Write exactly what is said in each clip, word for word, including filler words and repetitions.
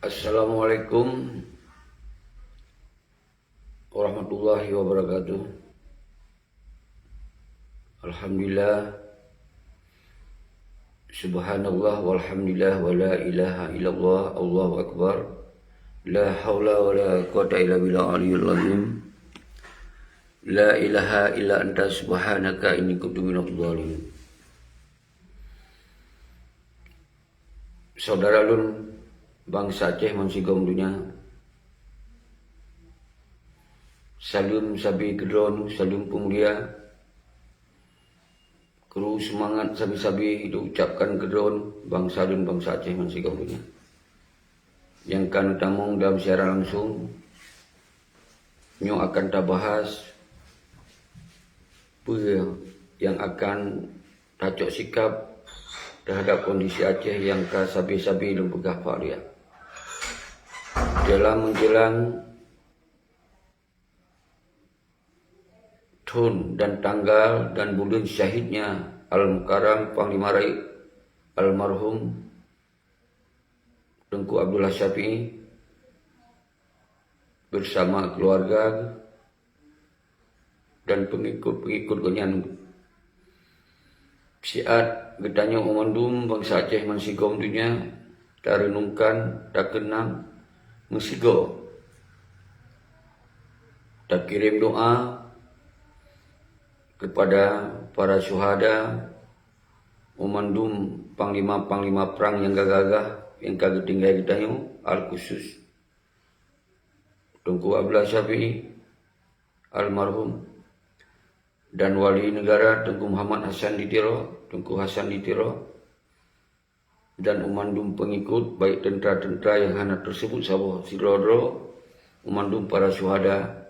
Assalamualaikum warahmatullahi wabarakatuh. Alhamdulillah. Subhanallah walhamdulillah wa la ilaha illallah, Allahu akbar. La haula wa la quwwata illa billah aliyul azim. La ilaha illa anta subhanaka inni kuntu minadh dhalimin. Saudara lôn bansa Aceh bansigom donya, saleuem sabe keudroe, saleuem peumulia, kru seumangat sabe-sabe diucapkan keudroe bansa lôn bansa Aceh bansigom donya. Nyang ka neutamong dalam siaran langsung, nyoe akan tabahas peue nyang akan tacok sikap teuhadap kondisi Aceh nyang ka sabe-sabe lôn peugah bak liah. Dalam menjelang thon dan tanggal dan buleuen syahidnya Al-Mukarram Panglima Rayeuk almarhum Teungku Abdullah Syafi'i bersama keluarga dan pengikut-pengikut gobnyan. Siat geutanyoe mandum bansa Aceh bansigom donya tarenungkan, takeunang, meusigoe takirém doa kepada para syuhada, mandum panglima-panglima prang nyang gagah-gagah nyang ka geutinggai geutanyoe, al khusus Teungku Abdullah Syafi'i almarhum dan Wali Negara Teungku Muhammad Hasan di Tiro, Teungku Hasan di Tiro, dan mandum pengikut, baik tentara-tentara nyang hana teusebut saboh sidroe-droe, mandum para syuhada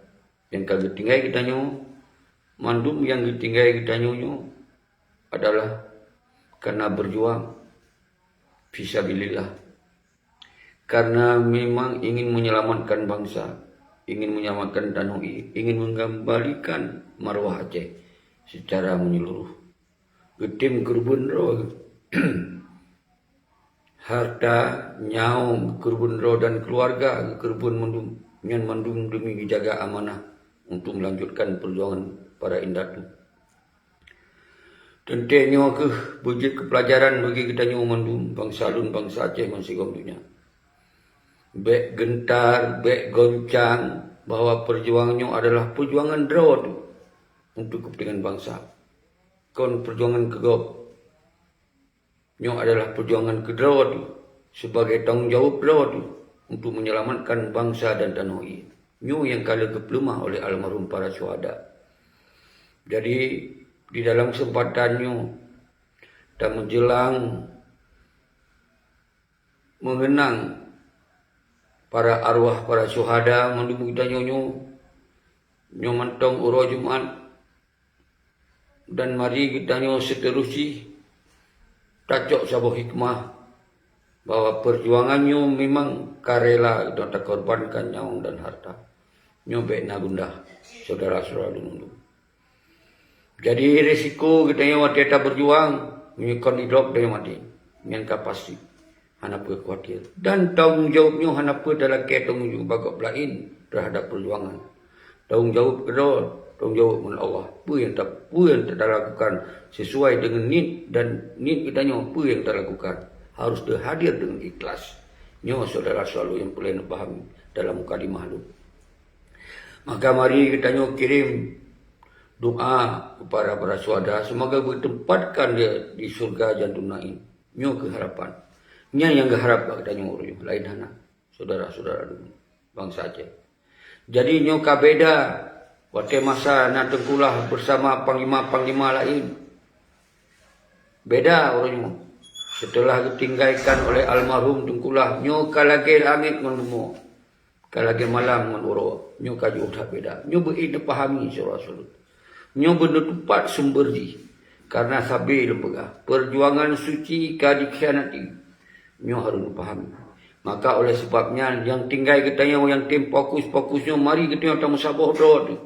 nyang ka geutinggai geutanyoe, mandum nyang geutinggai geutanyoe nyoe adalah karena berjuang fisabilillah. Karena memang ingin menyelamatkan bangsa, ingin menyelamatkan tanoh ie, ingin mengembalikan marwah Aceh secara menyeluruh. Geutem keureubeuen droe, harta, nyawöng, keureubeuen droe dan keuluwarga geukeureubeuen mandum. Nyan mandum demi geujaga amanah untuk melanjutkan perjuangan para indatu. Teuntée nyoe kheueh beujeuet keu peulajaran bagi geutanyoe mandum bansa lôn bansa Aceh bansigom donya. Bék geuntar, bék goncang bahwa perjuangan nyoe adalah perjuangan droe teuh untuk keupeuntengan bansa. Kon perjuangan keu gob. Nyoe adalah perjuangan keu droe teuh, sebagai tanggong jaweueb droe teuh untuk menyelamatkan bansa dan tanoh ie. Nyoe nyang ka lheueh geupeuleumah oleh almarhum para syuhada. Jadi, di dalam kesempatan nyoe, dan menjelang mengenang para arwah para syuhada mandum geutanyoe nyoe, nyoe mantong uroe Jumat, dan mari geutanyoe seuteurus jih tacok saboh hikmah bahwa perjuangan nyoe memang ka rela geutanyoe takorbankan nyawöng dan harta. Nyoe bék na gundah, syedara-syedara lôn mandum. Jadi, risiko geutanyoe watée taberjuang, meunyoe kon idrop geutanyoe maté. Nyan ka pasti. Hana peue khawatir. Dan tanggong jaweueb nyoe hana peue talakée tanggong jaweueb bak gob laén terhadap perjuangan. Tanggong jaweueb keudroe, tanggong jaweueb ngon Allah. Peue nyang ta-, peue nyang talakukan sesuai deungon niet dan niet geutanyoe, peue nyang talakukan harus teuhadir deungon ikhlas. Nyoe syedara-syedara lôn nyang peureulée neupahami dalam mukadimah lôn. Maka mari geutanyoe kirém doa kepada para syuhada, semoga geutempatkan dia di syurga Jannatun Naim. Nyoe kheueh harapan. Nyan nyang geuharab bak geutanyoe uroe nyoe, laén hana, syedara-syedara lôn bansa Aceh. Jadi nyoe ka beda watée masa na Teungku Lah bersama panglima-panglima laén. Beda uroe nyoe. Seuteulah geutinggaikan oleh almarhum Teungku Lah, nyoe ka lagée langét ngon bumoe. Ka lagée malam ngon uroe, nyoe ka jiôh that beda. Nyoe beu-ék neupahami syedara-syedara lôn. Nyoe beu neutupat sumber jih, kareuna sabe lôn peugah, perjuangan suci ka dikhianati. Nyoe harôh neupahami. Maka oleh sabab nyan, nyang tinggai geutanyoe nyang tem fokus-fokus nyoe, mari geutanyoe tameusaboh droe teuh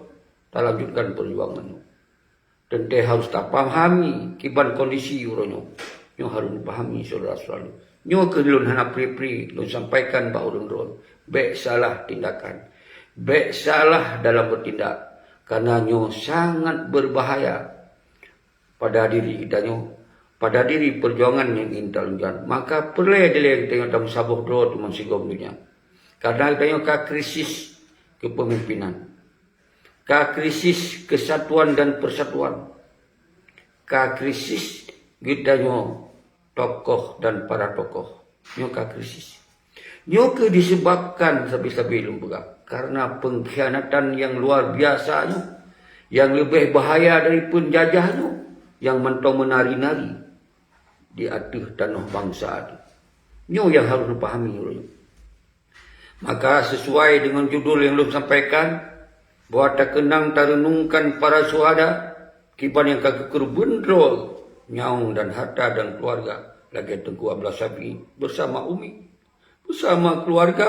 talanjutkan perjuangan nyoe. Teuntée harôh tapahami kiban kondisi uroe nyoe. Nyoe harôh neupahami syedara-syedara lôn. Nyoe keuh lôn hana pri-pri lôn sampaikan bak ureuëng droe, bék salah tindakan, bék salah dalam beutindak, kareuna nyoe sangat beubahaya pada diri geutanyoe, pada diri peujuangan nyang ingin talunjang. Maka peureulée dilée geutanyoe tameusaboh droe teuma sigom donya. Kareuna geutanyoe ka krisis kepemimpinan, ka krisis kesatuan dan persatuan, ka krisis geutanyoe tokoh dan para tokoh. Nyoe ka krisis. Nyoe keuh disebabkan sabe-sabe lôn peugah, kareuna pengkhianatan nyang luar biasa nyoe, nyang leubeh bahaya dari peunjajah nyoe, nyang mantong meunari-nari di ateueh tanoh bansa teuh. Nyoe nyang harôh neupahami uroe nyoe. Maka, sesuai deungon judul nyang lôn sampaikan, bahwa takeunang tareunungkan para syuhada, kiban nyang ka geukeureubeuen droe nyawöng dan harta dan keuluwarga, lagée Teungku Abdullah Syafi'i beusama Umi, beusama keuluwarga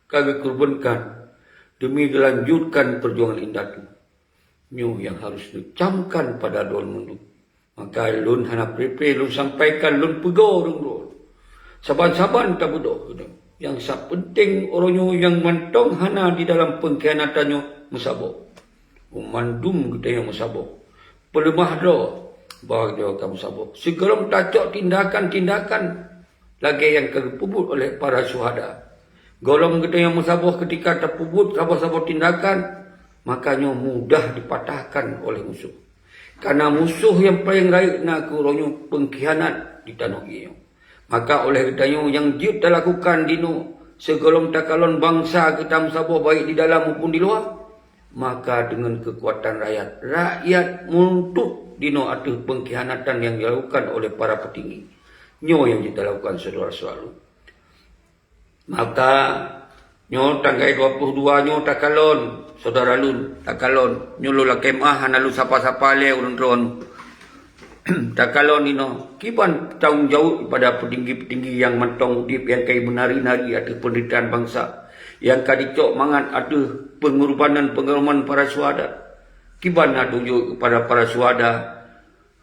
ka geukeureubeuenkan deumi geulanjutkan peujuangan indatu. Nyoe nyang harôh neucamkan pada droeneuh mandum. Maka lôn hana pri-pri lôn sampaikan, lôn peugoe ureuëng droe. Saban-saban tabeudôh, nyang sa peunteng uroe nyoe nyang mantong hana di dalam peungkhianatan nyoe meusaboh. Mandum geutanyoe meusaboh. Peuleumah droe, bahwa geutanyoe ka meusaboh. Sigohlom tacok tindakan-tindakan lagée nyang ka geupeubuet oleh para syuhada. Gohlom geutanyoe meusaboh keutika tapeubuet saboh-saboh tindakan, maka nyoe mudah dipatahkan oleh musoh. Kareuna musoh nyang paleng rayeuk na keuh uroe nyoe peungkhianat di tanoh ié nyoe. Maka oleh geutanyoe nyang jeuet talakukan dinoe, sigohlom takalon bansa geutanyoe meusaboh baik di dalam maupun di luwa, maka deungon keukuatan rakyat, rakyat meuruntuk dinoe ateueh peungkhianatan nyang dilakukan oleh para peutinggi. Nyoe nyang jeuet talakukan syedara-syedara lôn. Maka, nyoe tanggai dua ploh dua nyoe takalon, syedara lôn, takalon. Nyoe lôn lakée meuáh hana lôn sapa-sapa lé ureuëng droeneuh. Takalon inoe, kiban tanggung jaweueb pada peutinggi-peutinggi nyang mantong udeb nyang ka meunari-nari ateueh peundeuritaan bansa, nyang ka jicok mangat ateueh peungorbanan-peungorbanan para syuhada. Kiban na tanggung jaweueb keupada para syuhada,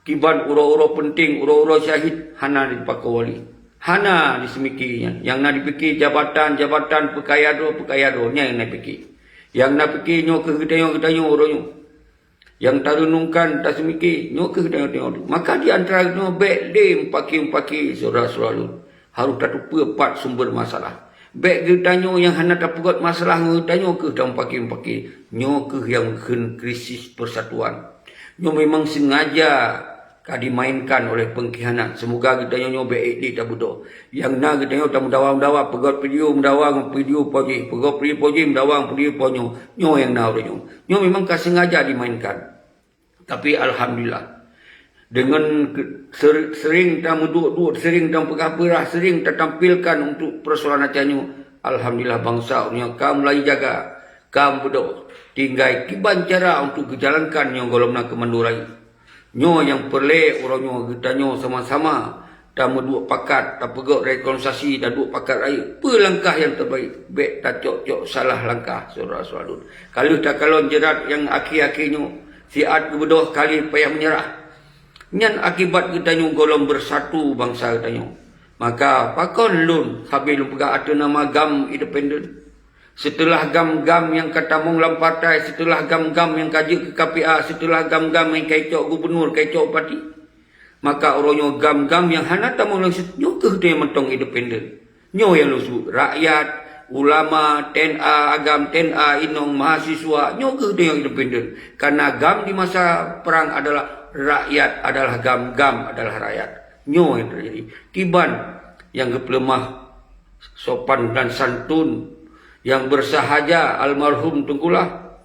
kiban uroe-uroe peunteng, uroe-uroe syahid hana dipakoe wali. Hana diseumiké nyan. Nyang na dipike jabatan-jabatan, peukaya droe, peukaya droe, nyan nyang na pike. Nyang na pike nyoe keuh geutanyoe-geutanyoe uroe nyoe. Nyang tareunungkan, taseumiké, nyoe keuh geutanyoe-tanyoe. Maka di antara geutanyoe bék lé mupaki-mupaki syedara-syedara lôn. Harôh tateupeue pat sumber masalah. Bék geutanyoe nyang hana tapeugét masalah ngon geutanyoe keuh tamupaki-mupaki. Nyoe keuh nyang kheun krisis persatuan. Nyoe memang sengaja ka dimainkan oleh pengkhianat. Semoga geutanyoe nyoe bék ék lé tabeudôh. Nyang na geutanyoe tameudawa-dawa, peugét video meudawa ngon video po jih, peugét video po jih meudawa ngon video po nyoe. Nyoe nyang na uroe nyoe. Nyoe memang ka sengaja dimainkan. Tapi alhamdulillah, deungon ke-, ser-, sering tameuduek-duek, sering tapeugah peurah, sering tatampilkan untuk persoalan Aceh nyoe, alhamdulillah bansa uroe nyoe ka mulai jaga, ka beudôh, tinggai kiban cara untuk geujalankan nyoe gohlom na keumandu rayeuk. Nyoe nyang peureulée uroe nyoe geutanyoe sama-sama tameuduek pakat, tapeugét rekonsiliasi, taduek pakat rayeuk. Peue langkah nyang teubaik? Bék tacok-cok salah langkah, syedara-syedara lôn. Ka lheueh takalon jeurat nyang akhé-akhé nyoe, siat geubeudôh ka lheueh payah meunyeurah. Nyan akibat geutanyoe gohlom beusatu bansa geutanyoe. Maka pakon lôn sabe lôn peugah ateueh nama GAM independen? Seuteulah GAM-GAM nyang ka tamong lam partai, seuteulah GAM-GAM nyang ka jeuet keu K P A, seuteulah GAM-GAM nyang ka icok gubunur, ka icok bupati, maka uroe nyoe GAM-GAM nyang hana tamong lam sit-, nyoe keuh geutanyoe mantong independen. Nyoe nyang lôn seubuet, rakyat, ulama, T N A agam, T N A inong, mahasiswa, nyoe keuh geutanyoe independen. Kareuna GAM di masa perang adalah rakyat adalah GAM, GAM adalah rakyat. Nyoe nyang teujadi. Kiban nyang geupeuleumah sopan dan santun, nyang bersahaja almarhum Teungku Lah,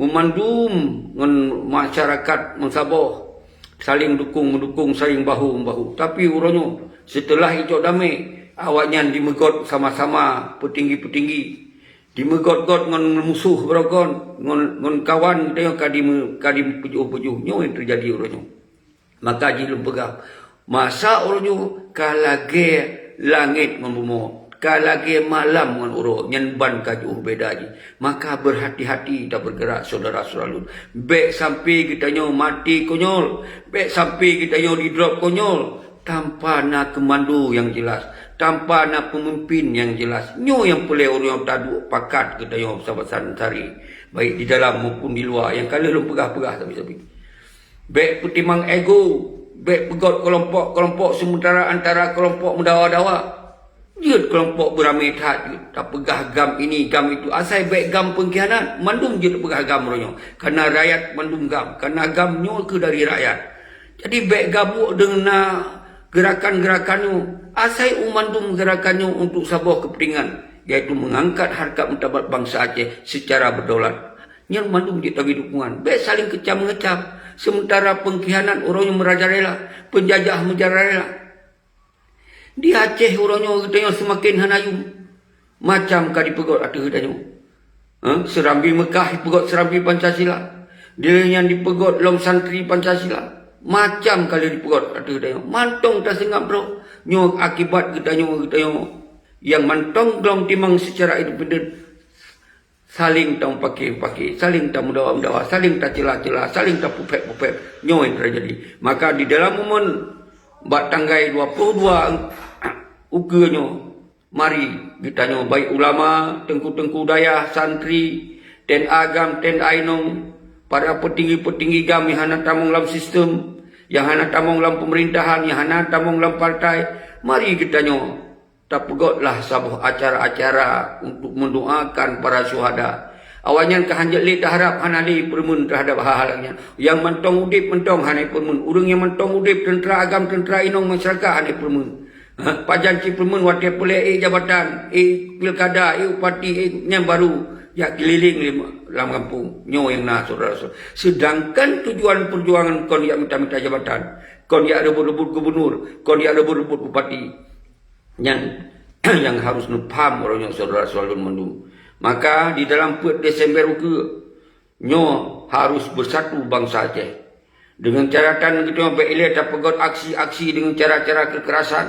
meumandum ngon masyarakat meusaboh, saling dukung-meudukung, saling bahu-membahu. Tapi uroe nyoe, seuteulah icok damé, awaknyan dimeugot sama-sama peutinggi-peutinggi, dimeugot-got ngon musoh beurokon, ngon, ngon kawan geutanyoe ka dime-, ka dipeujoh-peujoh. Nyoe nyang teujadi uroe nyoe. Maka jih lôn peugah, masa uroe nyoe ka lagée langét ngon bumoe, ka lagée malam ngon uroe, nyan ban ka jiôh beda jih. Maka beurhati-hati tabeurgeurak, syedara-syedara lôn. Bék sampai geutanyoe maté konyol, bék sampai geutanyoe didrop konyol. Tanpa na keumando nyang jeulaih, tanpa na peumimpin nyang jeulaih, nyoe nyang peureulée ureuëng nyang taduek pakat geutanyoe saban sari, baik di dalam maupun di luwa, nyang ka lheueh lôn peugah-peugah sabe-sabe. Bék peutimang ego, bék peugét keulompok-keulompok seumeutara antara keulompok meudawa-dawa. Jeuet keulompok beuramé that jeuet, tapeugah GAM ini, GAM itu, asai bék GAM peungkhianat, mandum jeuet tapeugah GAM uroe nyoe. Kareuna rakyat mandum GAM, kareuna GAM nyoe keuh dari rakyat. Jadi bék gabuk deungon na geurakan-geurakan nyoe, asai u mandum geurakan nyoe untuk saboh keupeuntengan, yaitu meungangkat hareukat martabat bansa Aceh seucara beudaulat. Nyan mandum jeuet tabri dukungan, bék saléng keucam-meucam, seumeutara peungkhianat uroe nyoe meurajalela, peunjajah meurajalela. Di Aceh uroe nyoe geutanyoe seumaken hana yum. Macam ka dipeugét ateueh geutanyoe. Ha? Seurambi Meukah dipeugét seurambi Pancasila. Dilée nyan dipeugét lom santri Pancasila. Macam ka lheueh dipeugét ateueh geutanyoe. Mantong taseungab droe. Nyoe akibat geutanyoe, geutanyoe nyang mantong gohlom timang seucara independen. Saléng tameupaké-paké, saléng tameudawa-dawa, saléng tacela-cela, saléng tapeuphét-peuphét. Nyoe nyang teujadi. Maka di dalam momen bak tanggai dua puluh dua ukeue nyoe, mari geutanyoe baik ulama, teungku-teungku dayah, santri, TNA GAM, TNA inong, para peutinggi-peutinggi GAM nyang hana tamong lam sistem, nyang hana tamong lam peumerintahan, nyang hana tamong lam partai, mari geutanyoe tapeugét lah saboh acara-acara untuk mendoakan para syuhada. Awaknyan ka hanjeuet lé taharab hana lé peureumeun teuhadab hal-hal nyan. Nyang mantong udeb mantong hana peureumeun. Ureuëng nyang mantong udeb, teuntra agam, teuntra inong, masyarakat hana peureumeun. Ha, pajan cit peureumeun watée peureulée ék jabatan, ék pilkada, ék bupati, ék nyan baru jak keulileng lé lam gampông. Nyoe nyang na syedara-syedara. Seudangkan tujuan peujuangan kon jak mita-mita jabatan, kon jak reubot-reubot gubunur, kon jak reubot-reubot bupati. Nyan nyang harôh neupaham uroe nyoe syedara-syedara lôn mandum. Maka di dalam peuet Desember ukeue nyoe harôh beusatu bansa Aceh. Deungon caratan geutanyoe bék ilée tapeugét aksi-aksi deungon cara-cara keukerasan,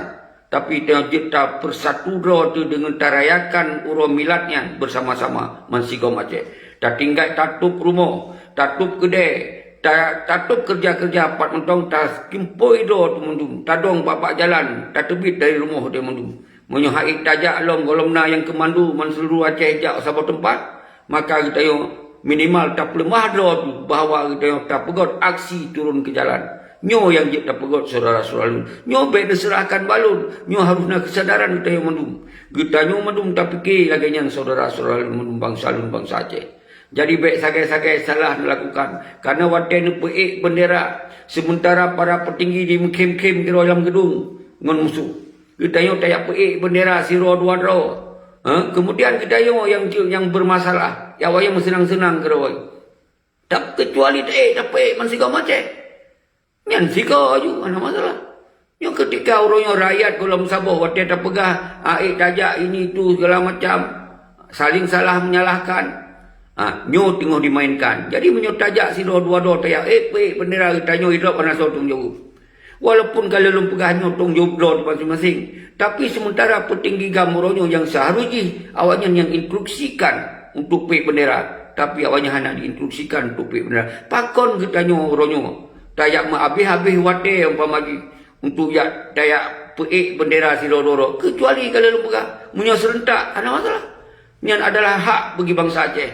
tapi tanyoe jeuet tapeusatu droe teuh deungon tarayakan uroe milad nyan beusama-sama bansigom Aceh. Tatinggai tatôb rumoh, tatôb keudée, ta-, tatôb keureuja-keureuja pat mantong, takimpôi droe teuh mandum, tadong bak-bak jalan, tateubiet dari rumoh teuh mandum. Meunyoe han ék tajak lom gohlom na nyang keumandu ban seuluruh Aceh jak saboh teumpat, maka geutanyoe minimal tapeuleumah droe teuh bahwa geutanyoe tapeugét aksi turun keu jalan. Nyoe nyang jeuet tapeugét syedara-syedara lôn. Nyoe bék neuseurahkan bak lôn. Nyoe harôh na keusadaran geutanyoe mandum. Geutanyoe mandum tapike lagée nyan syedara-syedara lôn mandum bansa lôn bansa Aceh. Jadi bék sagai-sagai salah neulakukan. Kareuna watée neupeuék beundera, seumeuntara para peutinggi jimeukhém-khém keudroe lam geudong ngon musoh. Geutanyoe tajak peuék beundera sidroe dua droe. Ha? Keumudian geutanyoe nyang jeuet nyang beureumasalah, nyang awaknyan meuseunang-seunang keudroe. Tapi keucuali taék tapeuék bansigom Aceh. Nyan sigoe ju, hana masalah. Nyoe keutika uroe nyoe rakyat gohlom saboh watée tapeugah, "Aék tajak ini itu segala macam," saling salah menyalahkan. Ha, nyoe teungoh dimainkan. Jadi meunyoe tajak sidroe dua droe tajak, "Ék peuék beundera geutanyoe," idrob hana soe tanggung jaweueb. Walaupun ka lheueh lôn peugah nyoe tanggung jaweueb droe masing-masing, tapi seumeuntara peutinggi GAM uroe nyoe nyang seuharôh jih awaknyan nyang instruksikan untuk peuék beundera, tapi awaknyan hana diinstruksikan untuk peuék beundera. Pakon geutanyoe uroe nyoe tajak meuhabéh-habéh watée umpama jih untuk jak tajak peuék beundera sidroe-droe, keucuali ka lheueh lôn peugah, meunyoe seurentak hana masalah. Nyan adalah hak bagi bansa Aceh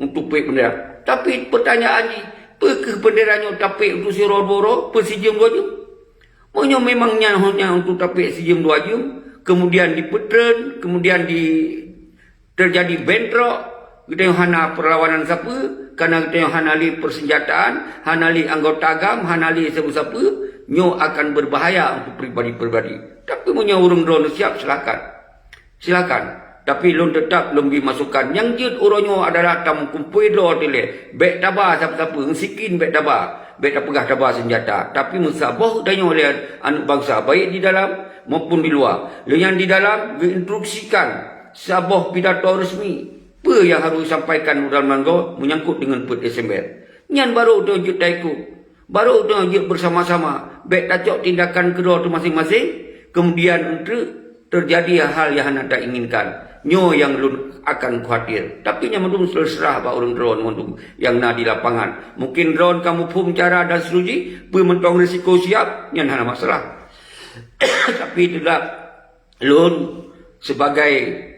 untuk peuék beundera. Tapi peutanyaan jih, peu kheueh beundera nyoe tapeuék untuk sidroe-droe, peu sijeuem dua jeuem? Meunyoe memang nyan hanya untuk tapeuék sijeuem dua jeuem, kemudian dipeutreun, kemudian di, teujadi bentrok, geutanyoe hana peurlawanan sapeue, kareuna geutanyoe hana lé peuseunjataan, hana lé anggota GAM, hana lé sapeue-sapeue, nyoe akan beubahaya untuk pribadi-pribadi. Tapi meunyoe ureuëng droeneuh siab, silakan. Silakan. Tapi lôn teutap lôn bri masukan. Nyang jeuet uroe nyoe adalah tameukumpôi droe teuh lé. Bék taba sapeue-sapeue, meusikin bék taba. Bék tapeugah taba seunjata. Tapi meusaboh tanyoe lé aneuëk bansa, baik di dalam maupun di luwa. Lé nyan di dalam geuinstruksikan saboh pidato resmi. Peue nyang harôh sampaikan u dalam nanggroe meunyangkot deungon peuet Desember. Nyan barô tanyoe jeuet taikot. Barô tanyoe jeuet beusama-sama, bék tacok tindakan keudroe teuh maséng-maséng, keumudian eunteuk teujadi hal nyang hana tainginkan. Nyoe nyang lôn akan khawatir. Tapi nyan mandum teuseurah bak ureuëng droeneuh mandum nyang na di lapangan. Mungken droeneuh ka muphom cara dan seutuju, peue mantong risiko siab, nyan hana masalah. Tapi tetap lôn sebagai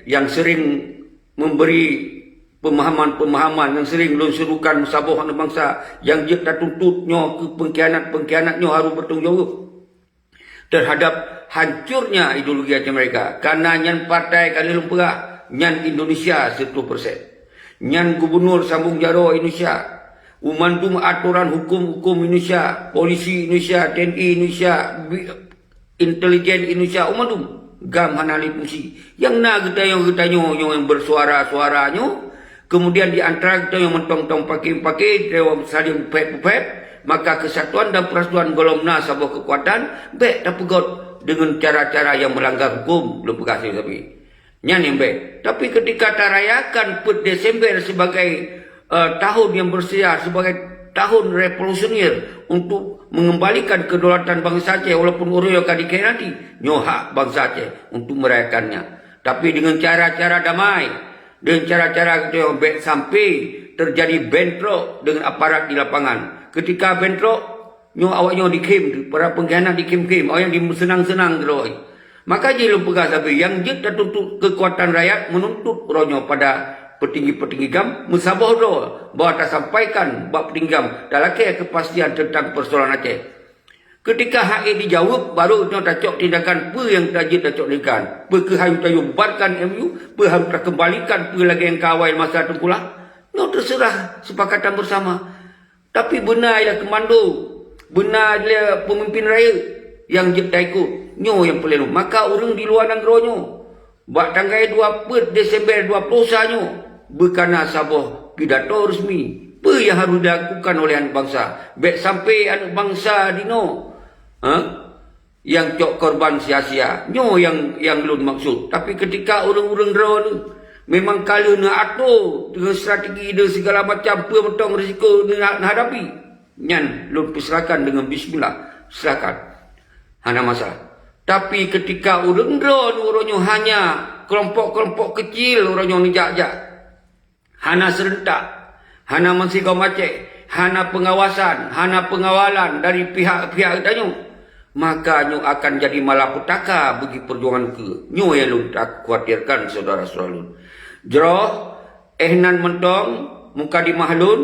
yang sering memberi pemahaman-pemahaman, yang sering lôn serukan meusaboh aneuk bansa, nyang jeuet tatuntut nyoe keu pengkhianat-pengkhianat nyoe harus bertanggung jawab terhadap hancurnya ideologi Aceh Merdeka. Karena nyan partai ka lheueh lôn peugah, nyan Indonesia seratus persen. Nyan gubernur sambung jaroe Indonesia. Mandum atoran hukum-hukum Indonesia, polisi Indonesia, T N I Indonesia, bi-, intelijen Indonesia, mandum. GAM hana lé fungsi. Nyang na geutanyoe-geutanyoe nyang bersuara-suara nyoe, kemudian di antara geutanyoe mantong-tong paké-paké, geutanyoe saling peuphét-peuphét, maka kesatuan dan persatuan gohlom na saboh kekuatan, bék tapeugot dengan cara-cara yang melanggar hukum, lôn peugah sabe-sabe. Nyan nyang bék. Tapi ketika tarayakan peuet Desember sebagai, eh, tahun yang bersejarah, sebagai tahun revolusioner untuk mengembalikan kedaulatan bangsa Aceh, walaupun ureuëng ka dikhianati, nyoe hak bangsa Aceh untuk merayakannya. Tapi dengan cara-cara damai, dengan cara-cara gitu yang bék sampai terjadi bentrok dengan aparat di lapangan. Ketika bentrok, nyoe awak nyoe dikhém, para pengkhianat dikhém-khém, awak nyan disenang-senang keudroe. Maka jih lôn peugah sabe, nyang jeuet tatuntut kekuatan rakyat menuntut uroe nyoe pada petinggi-petinggi GAM meusaboh droe bahwa tasampaikan bak petinggi GAM talakée kepastian tentang persoalan Aceh. Ketika hak ék dijaweueb, baru nyoe tacok tindakan peue nyang jeuet tacok tindakan. Peue keuh harôh tayue bubarkan M O U, peue harôh takeumbalikan peue lagée nyang ka awai masa teungku lah. Nyoe teuseurah sepakatan bersama. Tapi beuna ialah komando, beuna ialah peumimpin rayeuk nyang jeuet taikot. Nyoe nyang peureulée. Maka ureuëng di luwa nanggroe nyoe, bak tanggai dua peuet Desember dua ploh sa nyoe, beukana saboh pidato resmi. Peue nyang harôh dilakukan oleh aneuk bansa? Bék sampai aneuk bansa dinoe, ha? Nyang cok korban sia-sia. Nyoe nyang, nyang lôn maksud. Tapi ketika ureuëng-ureuëng droeneuh memang ka lheueh neuato dengan strategi dan segala macam peue mantong risiko neuhadapi, nyan lôn persilakan dengan bismillah. Silakan. Hana masalah. Tapi ketika ureuëng droeneuh uroe nyoe hanya kelompok-kelompok kecil uroe nyoe neujak-jak, hana serentak, hana meusigom Aceh, hana pengawasan, hana pengawalan dari pihak-pihak geutanyoe, maka nyoe akan jadi malapetaka bagi perjuangan keu. Nyoe nyang lôn takhawatirkan, syedara-syedara lôn. Jroh, eh nan mantong, mukadimah lôn,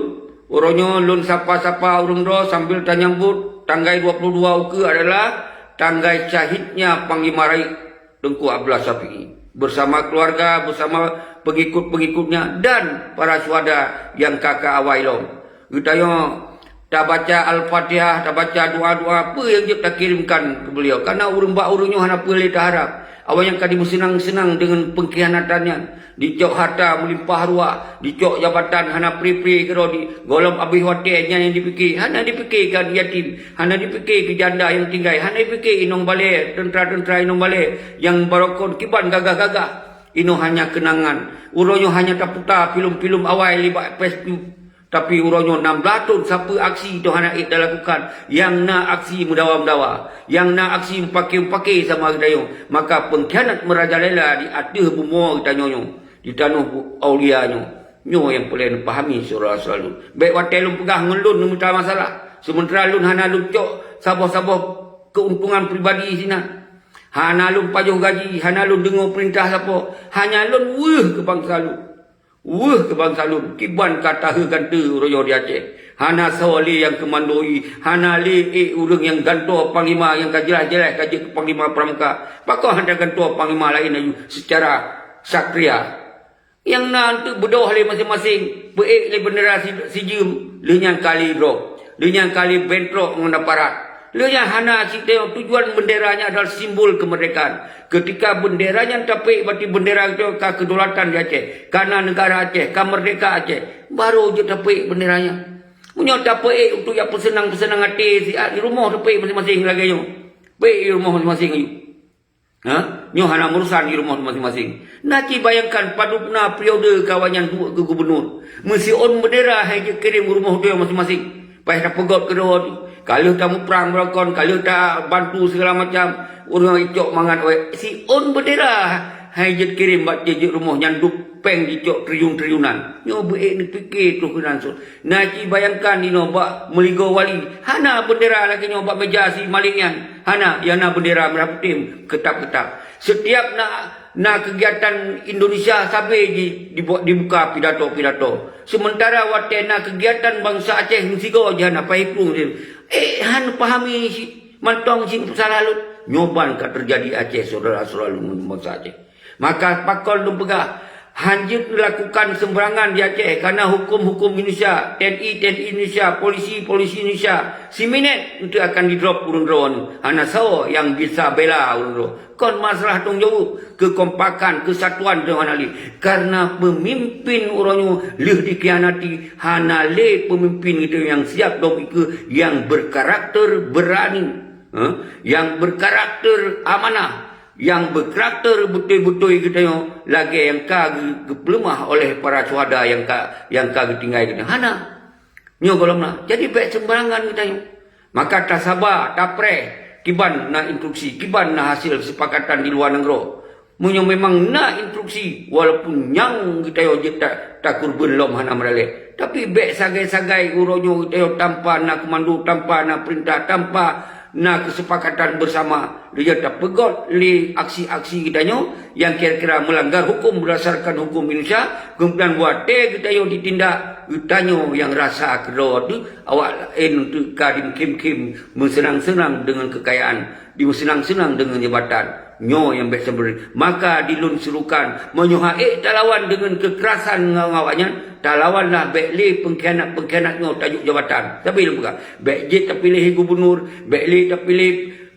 uroe nyoe lôn sapa-sapa ureuëng droe sambil tanyambot tanggai dua puluh dua ukeue adalah tanggai syahidnya Panglima Rayeuk Teungku Abdullah Syafi'i bersama keluarga, bersama pengikut-pengikutnya dan para syuhada nyang ka ka awai lom. Geutanyoe tabaca Al-Fatihah, tabaca doa-doa peue nyang jeuet takirimkan keu beliau. Karena ureuëng bak ureuëng nyoe hana peue lé taharab. Awaknyan ka dimeuseunang-seunang deungon pengkhianatan nyan. Dicok harta meulimpah ruah, dicok jabatan hana pri-pri keudroe di gohlom abéh watée nyan nyang dipike. Hana dipike keu yatim, hana dipike keu janda nyang tinggai, hana dipike inong balée, teuntra-teuntra inong balée nyang barokon kiban gagah-gagah. Inoe hanya keunangan. Uroe nyoe hanya taputa filem-filem awai libak Facebook. Tapi uroe nyoe nam blaih thon sapeue aksi toh hana ék talakukan. Nyang na aksi meudawa-meudawa, nyang na aksi meupaké-meupaké sama geutanyoe. Maka pengkhianat meurajalela di ateueh bumoe geutanyoe nyoe, di tanoh bu-, aulia nyoe. Nyoe nyang peureulée neupahami syedara-syedara lôn. Bék watée lôn peugah ngon lôn neumita masalah, seumeuntara lôn hana lôn cok saboh-saboh keuntungan pribadi sinan. Hana lôn pajoh gaji, hana lôn deungoe peurintah sapo. Hanya lôn weueh keu bansa lôn. Weueh keu bansa lôn, kiban ka taheu gante uroe nyoe di Aceh. Hana soe lé nyang keumandoi, hana lé ék ureuëng nyang gantoe panglima nyang ka jeulaih-jeulaih ka jeuet keu panglima pramuka. Pakon hana gantoe panglima laén aju seucara satria? Nyang na eunteuk beudôh lé maséng-maséng, peuék lé bendera si, si jeuem, lheueh nyan ka lé droe, lheueh nyan ka lé bentrok ngon aparat. Lheueh nyan hana cit teuh tujuan bendera nyan adalah simbol kemerdekaan. Ketika bendera nyan tapeuék, berarti bendera itu ka kedaulatan di Aceh, ka na negara Aceh, ka merdeka Aceh. Baru jeuet tapeuék bendera nyan. Meunyoe tapeuék untuk jak peuseunang-peuseunang até siat, di rumoh tapeuék maséng-maséng lagée nyoe. Peuék di rumoh maséng-maséng ayue. Ha? Nyoe hana meurusan di rumoh maséng-maséng. Na ci bayangkan padub na periode kawan nyan duek keu gubernur. Meusiôn bendera hai jeuet kirém u rumoh droe maséng-maséng. Paih tapeugot keudroe tu. Ka lheueh tamuprang beurokon, ka lheueh tabantu segala macam. Ureuëng icok mangat awai. Siôn bendera hai jeuet kirém bak jeuet rumoh nyan duek. Péng jicok triliun-triliunan. Nyoe beu-ék neupike troh keunan sot. Na ci bayangkan inoe bak meuligoe wali. Hana bendera lagée nyoe bak meja si Malik nyan. Hana, nyang na bendera merah putih keutap-keutap. Setiap na, na kegiatan Indonesia sabe di, dibu-, dibuka pidato-pidato. Sementara watée na kegiatan bansa Aceh meusigoe jih hana paih plueng. Eh, han pahami si mantong si salah lôn. Nyoe ban ka teujadi Aceh, syedara-syedara lôn bansa Aceh. Maka pakon lôn peugah, hanjeuet dilakukan seumeurangan di Aceh, karena huköm-huköm Indonesia, T N I, T N I Indonesia, polisi, polisi Indonesia, siminét eunteuk akan didrop ureuëng droe nyoe. Hana soe nyang bisa bela ureuëng droe. Kon masalah tanggong jaweueb, keukompakan, keusatuan teuh hana lé. Karena peumimpin uroe nyoe lheueh dikhianati, hana lé peumimpin geutanyoe nyang siab dong ikeue, nyang berkarakter berani, eh, nyang berkarakter amanah. Nyang beukarakter beutôi-beutôi geutanyoe lagée nyang ka geu-, geupeuleumah oleh para syuhada nyang ka, nyang ka geutinggai geutanyoe. Hana. Nyoe gohlom na. Jadi bék seumbarangan geutanyoe. Maka tasaba, tapreh, kiban na instruksi, kiban na hasil sepakatan di luwa nanggroe. Meunyoe memang na instruksi, walaupun nyang geutanyoe jeuet ta-, takeureubeuen lom hana meuralée. Tapi bék sagai-sagai uroe nyoe geutanyoe tanpa na komando, tanpa na peurintah, tanpa na keusepakatan beusama, lheueh tapeugot lé aksi-aksi geutanyoe nyang kira-kira meulanggar huköm beurdasarkan huköm Indonesia, keumudian watée geutanyoe ditindak, geutanyoe nyang rasa keudroe teuh, awak laén teuh ka dimeukhém-khém meuseunang-seunang deungon keukayaan, dimeuseunang-seunang deungon jabatan. Nyoe nyang bék seubeureueng. Maka di lôn seurukan, meunyoe han ék talawan deungon keukerasan ngon awaknyan, talawanlah, bék lé peungkhianat-peungkhianat nyoe tajok jabatan. Sabe lôn peugah, bék jeuet tapiléh gubunur, bék lé tapiléh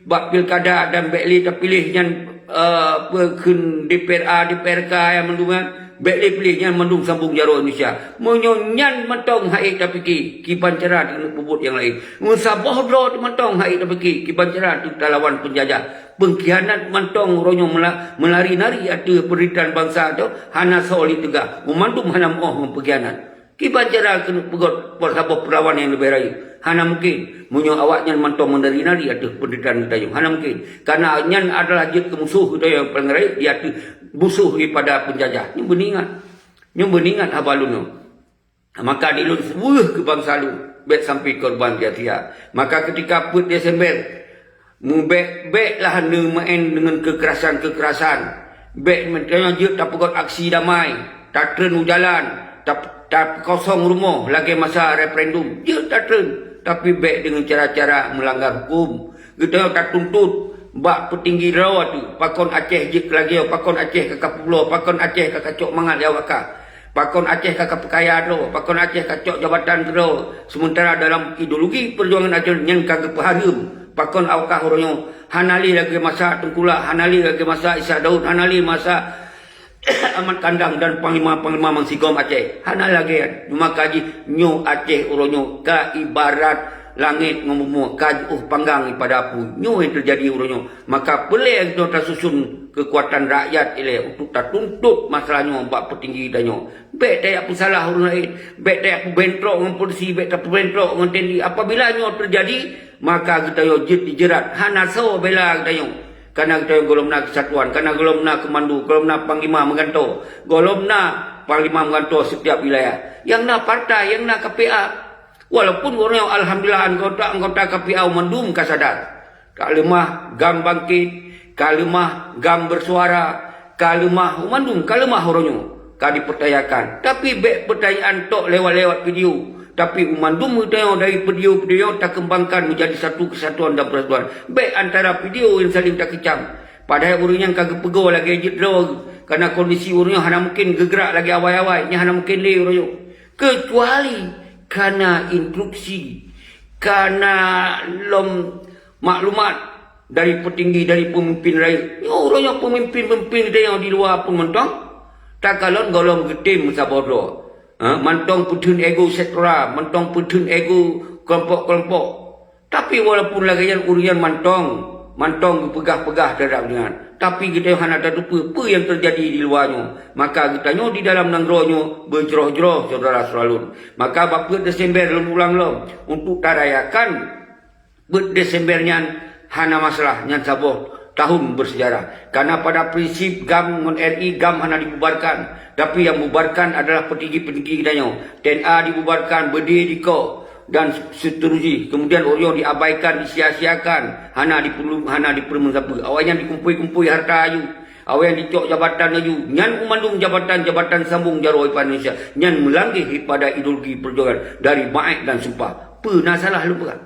bak pilkada dan bék lé tapiléh nyan, eh, peue kheun D P R A, D P R K nyang mandum nyan. Bék lé piléh nyan mandum sambong jaroe Indonesia. Meunyoe nyan mantong han ék tapike, kiban cara keuneuk peubuet nyang laén. Meusaboh droe teuh mantong han ék tapike, kiban cara keuneuk talawan peunjajah. Peungkhianat mantong uroe nyoe meula-, meulari-nari ateueh peunderitahan bansa nyoe hana soe lé teuga. Meumandum hana meuoh ngon peungkhianat. Kiban cara keuneuk peugot saboh peulawan nyang leubeh rayeuk. Hana mungken. Meunyoe awaknyan mantong meunari-nari ateueh peunderitahan geutanyoe. Hana mungken. Karena nyan adalah jeuet keu musoh geutanyoe nyang paleng rayeuk di ateueh musoh daripada peunjajah. Nyoe beuingat. Nyoe beuingat haba lôn nyoe. Maka di lôn seuweuh keu bansa lôn, bék sampai korban sia-sia. Maka keutika peuet Desember, meubék-béklah neumeu'en deungon keukerasan-keukerasan. Bék meutanyoe jeuet tapeugot aksi damai, tatreun u jalan, tap-, tapeukosong rumoh lagée masa referendum. Jeuet tatreun, tapi bék deungon cara-cara meulanggar huköm. Geutanyoe tatuntut bak peutinggi droe teuh, pakon Aceh jeuet keu lagée nyoe, pakon Aceh ka kapeubloe, pakon Aceh ka kacok mangat lé awak kah. Pakon Aceh ka kapeukaya droe, pakon Aceh kacok jabatan keu droe, seumeuntara dalam ideologi peujuangan Aceh nyan ka geupeuhareuem. Pakon awak kah uroe nyoe hana lé lagée masa Teungku Lhak, hana lé lagée masa Ishak Daud, hana lé masa Ahmad Kandang dan panglima-panglima meusigom Aceh. Hana lagée nyan. Maka jih nyoe Aceh uroe nyoe ka ibarat langét ngon bumoe ka jiôh panggang ipada apui. Nyoe nyang teujadi uroe nyoe. Maka peureulée geutanyoe tasuson keukuatan rakyat ilée untuk tatuntut masalah nyoe bak peutinggi tanyoe. Bék tajak peusalah ureuëng laén, bék tajak peubentrok ngon polisi, bék tapeubentrok ngon T N I. Apabila nyoe teujadi, maka geutanyoe jeuet dijerat. Hana soe bela geutanyoe. Kana geutanyoe gohlom na keusatuan, kana gohlom na komando, gohlom na panglima meugantoe, gohlom na panglima meugantoe sitiap wilayah. Nyang na partai, nyang na K P A. Walaupun uroe nyoe alhamdulillah anggota-anggota K P A mandum ka sadar. Ka leumah GAM bangkit, ka leumah GAM bersuara, ka leumah mandum, ka leumah uroe nyoe. Ka dipertanyakan. Tapi bék pertanyaan tok lewat-lewat video. Tapi mandum geutanyoe dari video-video takeumbangkan menjadi satu kesatuan dan persatuan. Bék antara video nyang saling takeucam. Padahai ureuëng nyan ka geupeugoe lagée jeuet droe, karena kondisi ureuëng nyoe hana mungkin geugrak lagée awai-awai, nyan hana mungkin lé uroe nyoe. Kecuali kana instruksi, kana lom maklumat dari peutinggi, dari peumimpin rayeuk. Nyoe uroe nyoe peumimpin-peumimpin geutanyoe di luwa pun mantong takalon gohlom geutem meusaboh droe. Ha, mantong peutheun ego sektoral, mantong peutheun ego kelompok-kelompok. Tapi walaupun lagée nyan ureuëng nyan mantong, mantong geupeugah-peugah teuhadap nyan, tapi geutanyoe hana tateupeue peue nyang teujadi di luwa nyoe. Maka geutanyoe di dalam nanggroe nyoe beujroh-jroh syedara-syedara lôn. Maka bak peuet Desember lôn ulang lom untuk tarayakan peuet Desember nyan hana masalah, nyan saboh tahun bersejarah. Karena pada prinsip GAM ngon RI, GAM hana dibubarkan. Tapi yang bubarkan adalah petinggi-petinggi geutanyoe. TNA dibubarkan, BD dikok, dan seterusnya. Kemudian ureueng diabaikan, disia-siakan, hana diperlu, hana diperlu sapeue. Awaknyan dikumpui-kumpui harta aju. Awaknyan dicok jabatan aju. Nyan mandum jabatan-jabatan sambung jaroe ipan Indonesia. Nyan meulangkah pada ideologi perjuangan dari Maet dan Sumpah. Peue na salah lôn peugah?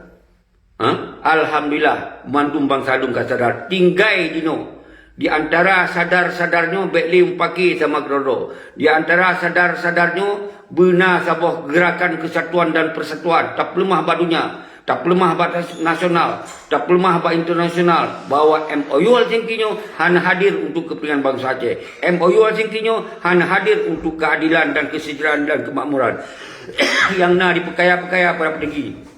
Ha? Alhamdulillah, mandum bansa lôn ka sadar. Tinggai jinoe. Di antara sadar-sadar nyoe bèk lé mupake sama keudroe-droe. Di antara sadar-sadar nyoe beuna saboh gerakan kesatuan dan persatuan. Tapeuleumah bak donya, tapeuleumah bak nasional, tapeuleumah bak internasional bahwa MoU Helsinki nyoe hana hadir untuk kepentingan bansa Aceh. MoU Helsinki nyoe hana hadir untuk keadilan dan kesejahteraan dan kemakmuran. Nyang na dipeukaya-peukaya para petinggi.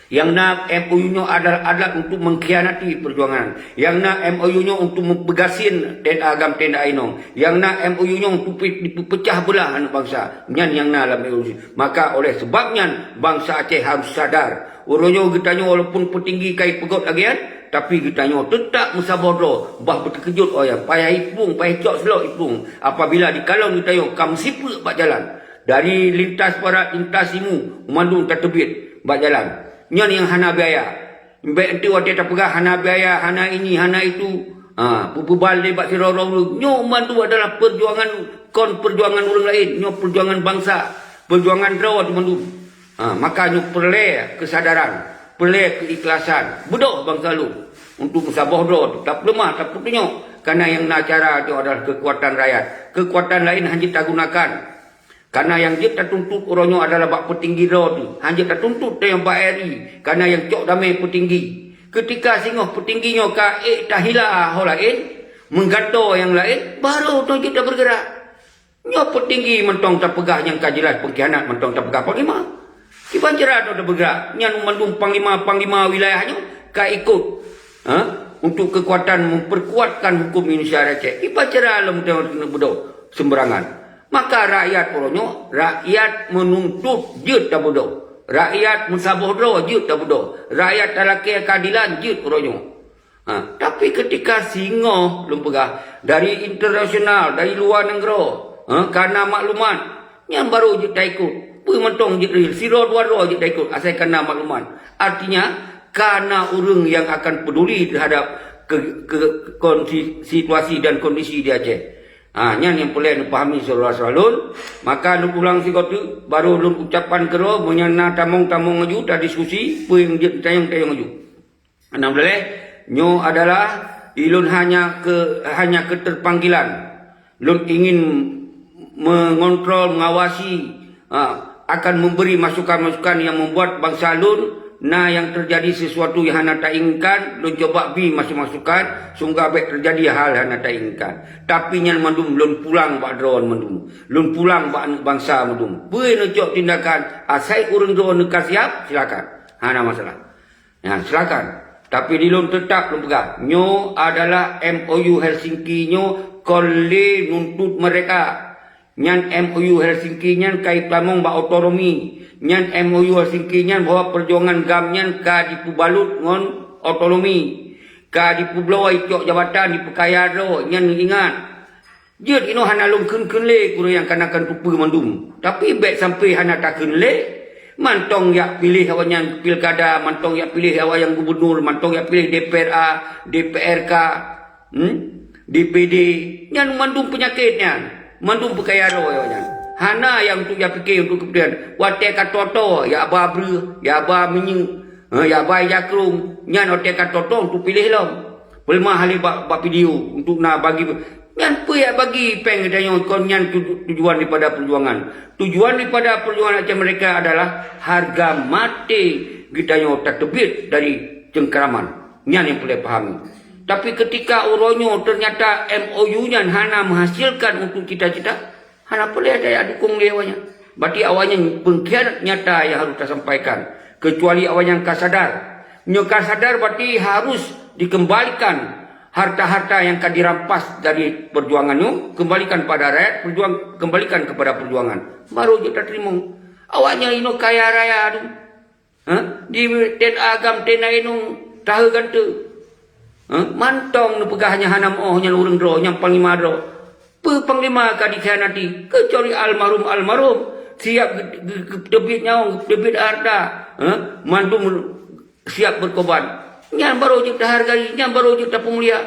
Nyang na MoU nyoe adalah alat untuk mengkhianati perjuangan. Nyang na MoU nyoe untuk meupegasien TNA GAM TNI inong. Nyang na MoU nyoe untuk pe-, dipeupecah beulah aneuk bansa. Nyan nyang na lam MoU. Maka oleh sebab nyan, bansa Aceh harus sadar. Uroe nyoe geutanyoe walaupun peutinggi ka ipeugöt lagèe nyan, tapi geutanyoe teutap meusaboh droe, bah beuteukeujeut awaknyan. Payah iplueng, payah cok seulok iplueng. Apabila dikalon geutanyoe ka meusipeuek bak jalan. Dari lintas barat, lintas timu, mandum tateubiet bak jalan. Nyan nyang hana biaya. Bèk enteuk watèe tapeugah hana biaya, hana ini, hana itu. Ha, peubeuban lé bak sidroe-droe ureueng. Nyoe mandum adalah perjuangan, kon perjuangan ureueng laén. Nyoe perjuangan bansa, perjuangan droe teuh mandum. Ha, maka nyoe peureulèe keusadaran, peureulèe keuikhlasan. Beudôh bansa lôn untuk meusaboh droe teuh, tapeuleumah, tapeutunyok. Karena nyang na cara nyoe adalah keukuatan rakyat. Keukuatan laén hanjeuet tagunakan. Karena nyang jeuet tatuntut uroe nyoe adalah bak peutinggi droe teuh, hanjeuet tatuntut tanyoe bak RI, karena nyang cok damé peutinggi. Keutika singoh peutinggi nyoe ka ék tahila ho laén, meugantoe nyang laén, barô tanyoe jeuet tabeureugerak. Nyoe peutinggi mantong tapeugah nyang ka jeulaih peungkhianat mantong tapeugah panglima. Kiban cara droe tabeureugerak, nyan mandum panglima-panglima wilayah nyoe ka ikot, ha, untuk keukuatan memperkuatkan hukum Indonesia di Aceh. Kiban cara lom tanyoe beudôh seumeurangan. Maka rakyat uroe nyoe, rakyat meununtut jeuet tabeudôh. Rakyat meusaboh droe jeuet tabeudôh. Rakyat talakèe keadilan jeuet uroe nyoe. Ha, tapi keutika singoh lôn peugah, dari internasional, dari luwa nanggroe, ha, ka na maklumat, nyan barô jeuet taikot. Peue mantong jeuet real, sidroe dua droe jeuet taikot, asai ka na maklumat. Artinya, ka na ureueng nyang akan peduli terhadap ke, ke, konsi-, situasi dan kondisi di Aceh. Ha, nyan nyang peureulèe neupahami syedara-syedara lôn. Maka lôn ulang sigoe teuk, barô lôn ucapkan keudroe, meunyoe na tamong-tamong aju, tadiskusi, peue nyang jeuet tanyong-tanyong aju. Nyang peureulèe, nyoe adalah ulôn hanya ke, hanya keterpanggilan. Lôn ingin mengontrol, mengawasi, ha, akan memberi masukan-masukan yang membuat bangsa lôn na nyang terjadi sesuatu yang hana tainginkan, lôn cuba bi masukan-masukan, sehingga bèk terjadi hal hana tainginkan. Tapi nyan mandum lôn pulang bak droe mandum. Lôn pulang bak aneuk bansa mandum. Peue neucok tindakan, asai ureueng droe neuka siap, silakan. Hana masalah. Ya, silakan. Tapi di lôn teutap lôn peugah, nyoe adalah MoU Helsinki nyoe kon lé nuntut merdeka. Nyan MoU Helsinki nyan ka itamong bak otonomi. Nyan MoU Helsinki nyan bahwa perjuangan GAM nyan ka dipeubalot ngon otonomi. Ka dipeubloe icok jabatan, dipeukaya droe, nyan ingat. Jeuet inoe hana lôn kheun-kheun lé keu ureueng nyang kana kan tupeue mandum. Tapi bèk sampai hana takheun lé. Mantong jak piléh awaknyan pilkada, mantong jak piléh awaknyan gubernur, mantong jak piléh DPRA, DPRK, hmm? DPD. Nyan mandum peunyakét nyan. Mandum peukaya droe awaknyan. Hana nyang untuk jak pike untuk kepentingan. Watèe ka toe-toe, jak ba breueh, jak ba minyeuk, ha, jak ba ija krông. Nyan watèe ka toe-toe untuk piléh lom. Peuleumah lé bak, bak video untuk na bagi. Nyan peue jak bagi péng geutanyoe kon nyan tuju-, tujuan daripada perjuangan. Tujuan daripada perjuangan Aceh Merdeka adalah harga maté geutanyoe tateubiet dari cengkraman. Nyan nyang peureulèe pahami. Tapi keutika uroe nyoe teunyata MoU nyan hana meuhasilkan untuk cita-cita, hana peureulèe tajak dukong lé awaknyan. Berarti awaknyan peungkhianat nyata nyang harôh tasampaikan. Keucuali awaknyan ka sadar. Nyoe ka sadar berarti harôh dikeumbalikan harta-harta nyang ka dirampas dari perjuangan nyoe, keumbalikan pada rakyat, perjuang-, keumbalikan kepada perjuangan. Barô jeuet tateurimong. Awaknyan inoe kaya raya tu. Ha? Di TNA GAM TNI nyoe tahe gante. Eh, mantong neupeugah nyang hana meu'oh nyan ureuëng droe, nyang panglima droe. Peue panglima ka dikhianati, keucuali almarhum-almarhum siab ge-, ge-, geuteubiet nyawöng, geuteubiet hareuta, eh, mandum siab beukoban. Nyan barô jeuet tahargai, nyan barô jeuet tapeumulia.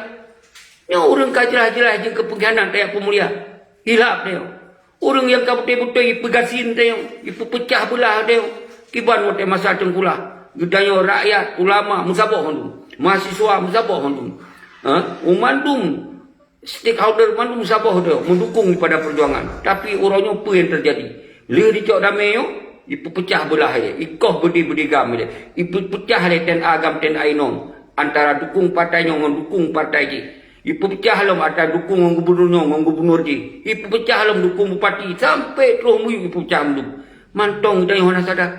Nyoe ureuëng ka jeulaih-jeulaih jeuet keu peungkhianat tajak peumulia. Hilaf nyoe. Ureuëng nyang ka beutôi-beutôi ipeugasien tanyoe, ipeupeucah beulah tanyoe, kiban watée masa teungkulah. Geutanyoe rakyat, ulama, meusaboh mandum. Mahasiswa, meusaboh mandum. Ha? Mandum stakeholder, mandum meusaboh tanyoe meudukung pada peujuangan. Tapi uroe nyoe peue nyang teujadi? Lheueh dicok damé nyoe, ipeupeucah beulah ilée, ikoh beudé-beudé GAM ilée, ipeupeucah lé TNA GAM, TNA inong, antara dukung partai nyoe ngon dukung partai jih. Ipeupeucah lom antara dukung ngon gubunur nyoe ngon gubunur jih. Ipeupeucah lom dukung bupati sampai troh muyueb ipeupeucah mandum. Mantong geutanyoe hana sadar.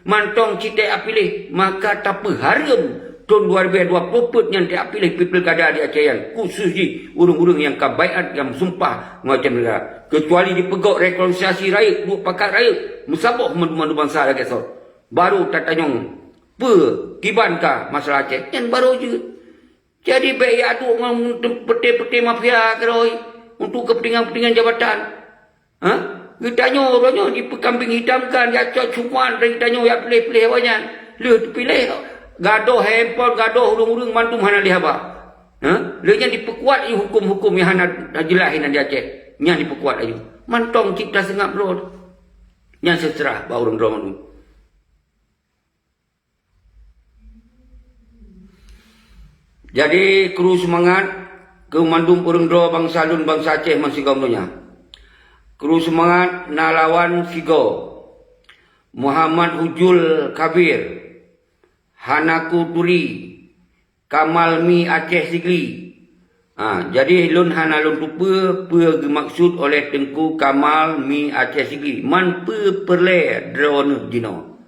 Mantong cit tajak piléh, maka tapeuhareuem thon dua ribu dua puluh peuet nyan tajak piléh pilkada di Aceh nyan, khusus jih ureuëng-ureuëng nyang ka baiat nyang meusumpah ngon Aceh Merdeka. Keucuali dipeugok rekonsiliasi rayeuk, duek pakat rayeuk, meusaboh mandum-mandum bansa lagée soe. Barô tatanyong peue kiban ka masalah Aceh nyan barô jeuet. Jadi bék jak duek ngon peuté-peuté mafia keurôi untuk keupeuntengan-keupeuntengan jabatan. Ha? Geutanyoe uroe nyoe jipeukambing hitamkan, jak cok cuman dari geutanyoe jak piléh-piléh awaknyan. Lheueh teupiléh, gadôh handphone, gadôh ureuëng-ureuëng mandum hana lé haba. Ha? Lheueh nyan dipeukuat laju huköm-huköm nyang hana jeulaih inan di Aceh. Nyan dipeukuat laju. Mantong cit taseungab droe. Nyan seuseurah bak ureuëng droe mandum. Jadi, kru seumangat keu mandum ureuëng droe bansa lôn, bansa Aceh meusigom donya. Kru seumangat na lawan sigoe, Muhammad Hujul Kabir, hana kuturi, Kamal Mi Aceh Sigli. Ha, jadi lôn hana lôn tupeue peue geumaksud oleh Teungku Kamal Mi Aceh Sigli. Man peue peureulée droeneueh jinoe?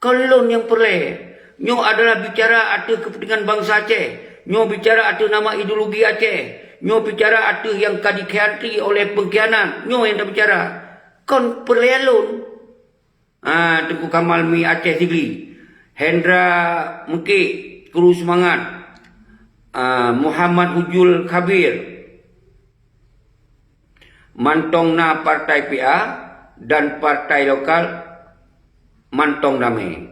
Kon lôn nyang peureulée. Nyoe adalah bicara ateueh keupeuntengan bansa Aceh. Nyoe bicara ateueh nama ideologi Aceh. Nyoe bicara ateueh nyang ka dikhianati oleh peungkhianat. Nyoe nyang tabicara. Kon peureulée lôn. Ah, Teungku Kamal Mi Aceh Sigli. Hendra Meukek, kru seumangat. Ah, Muhammad Hujul Kabir. Mantong na partai P A dan partai lokal mantong damé.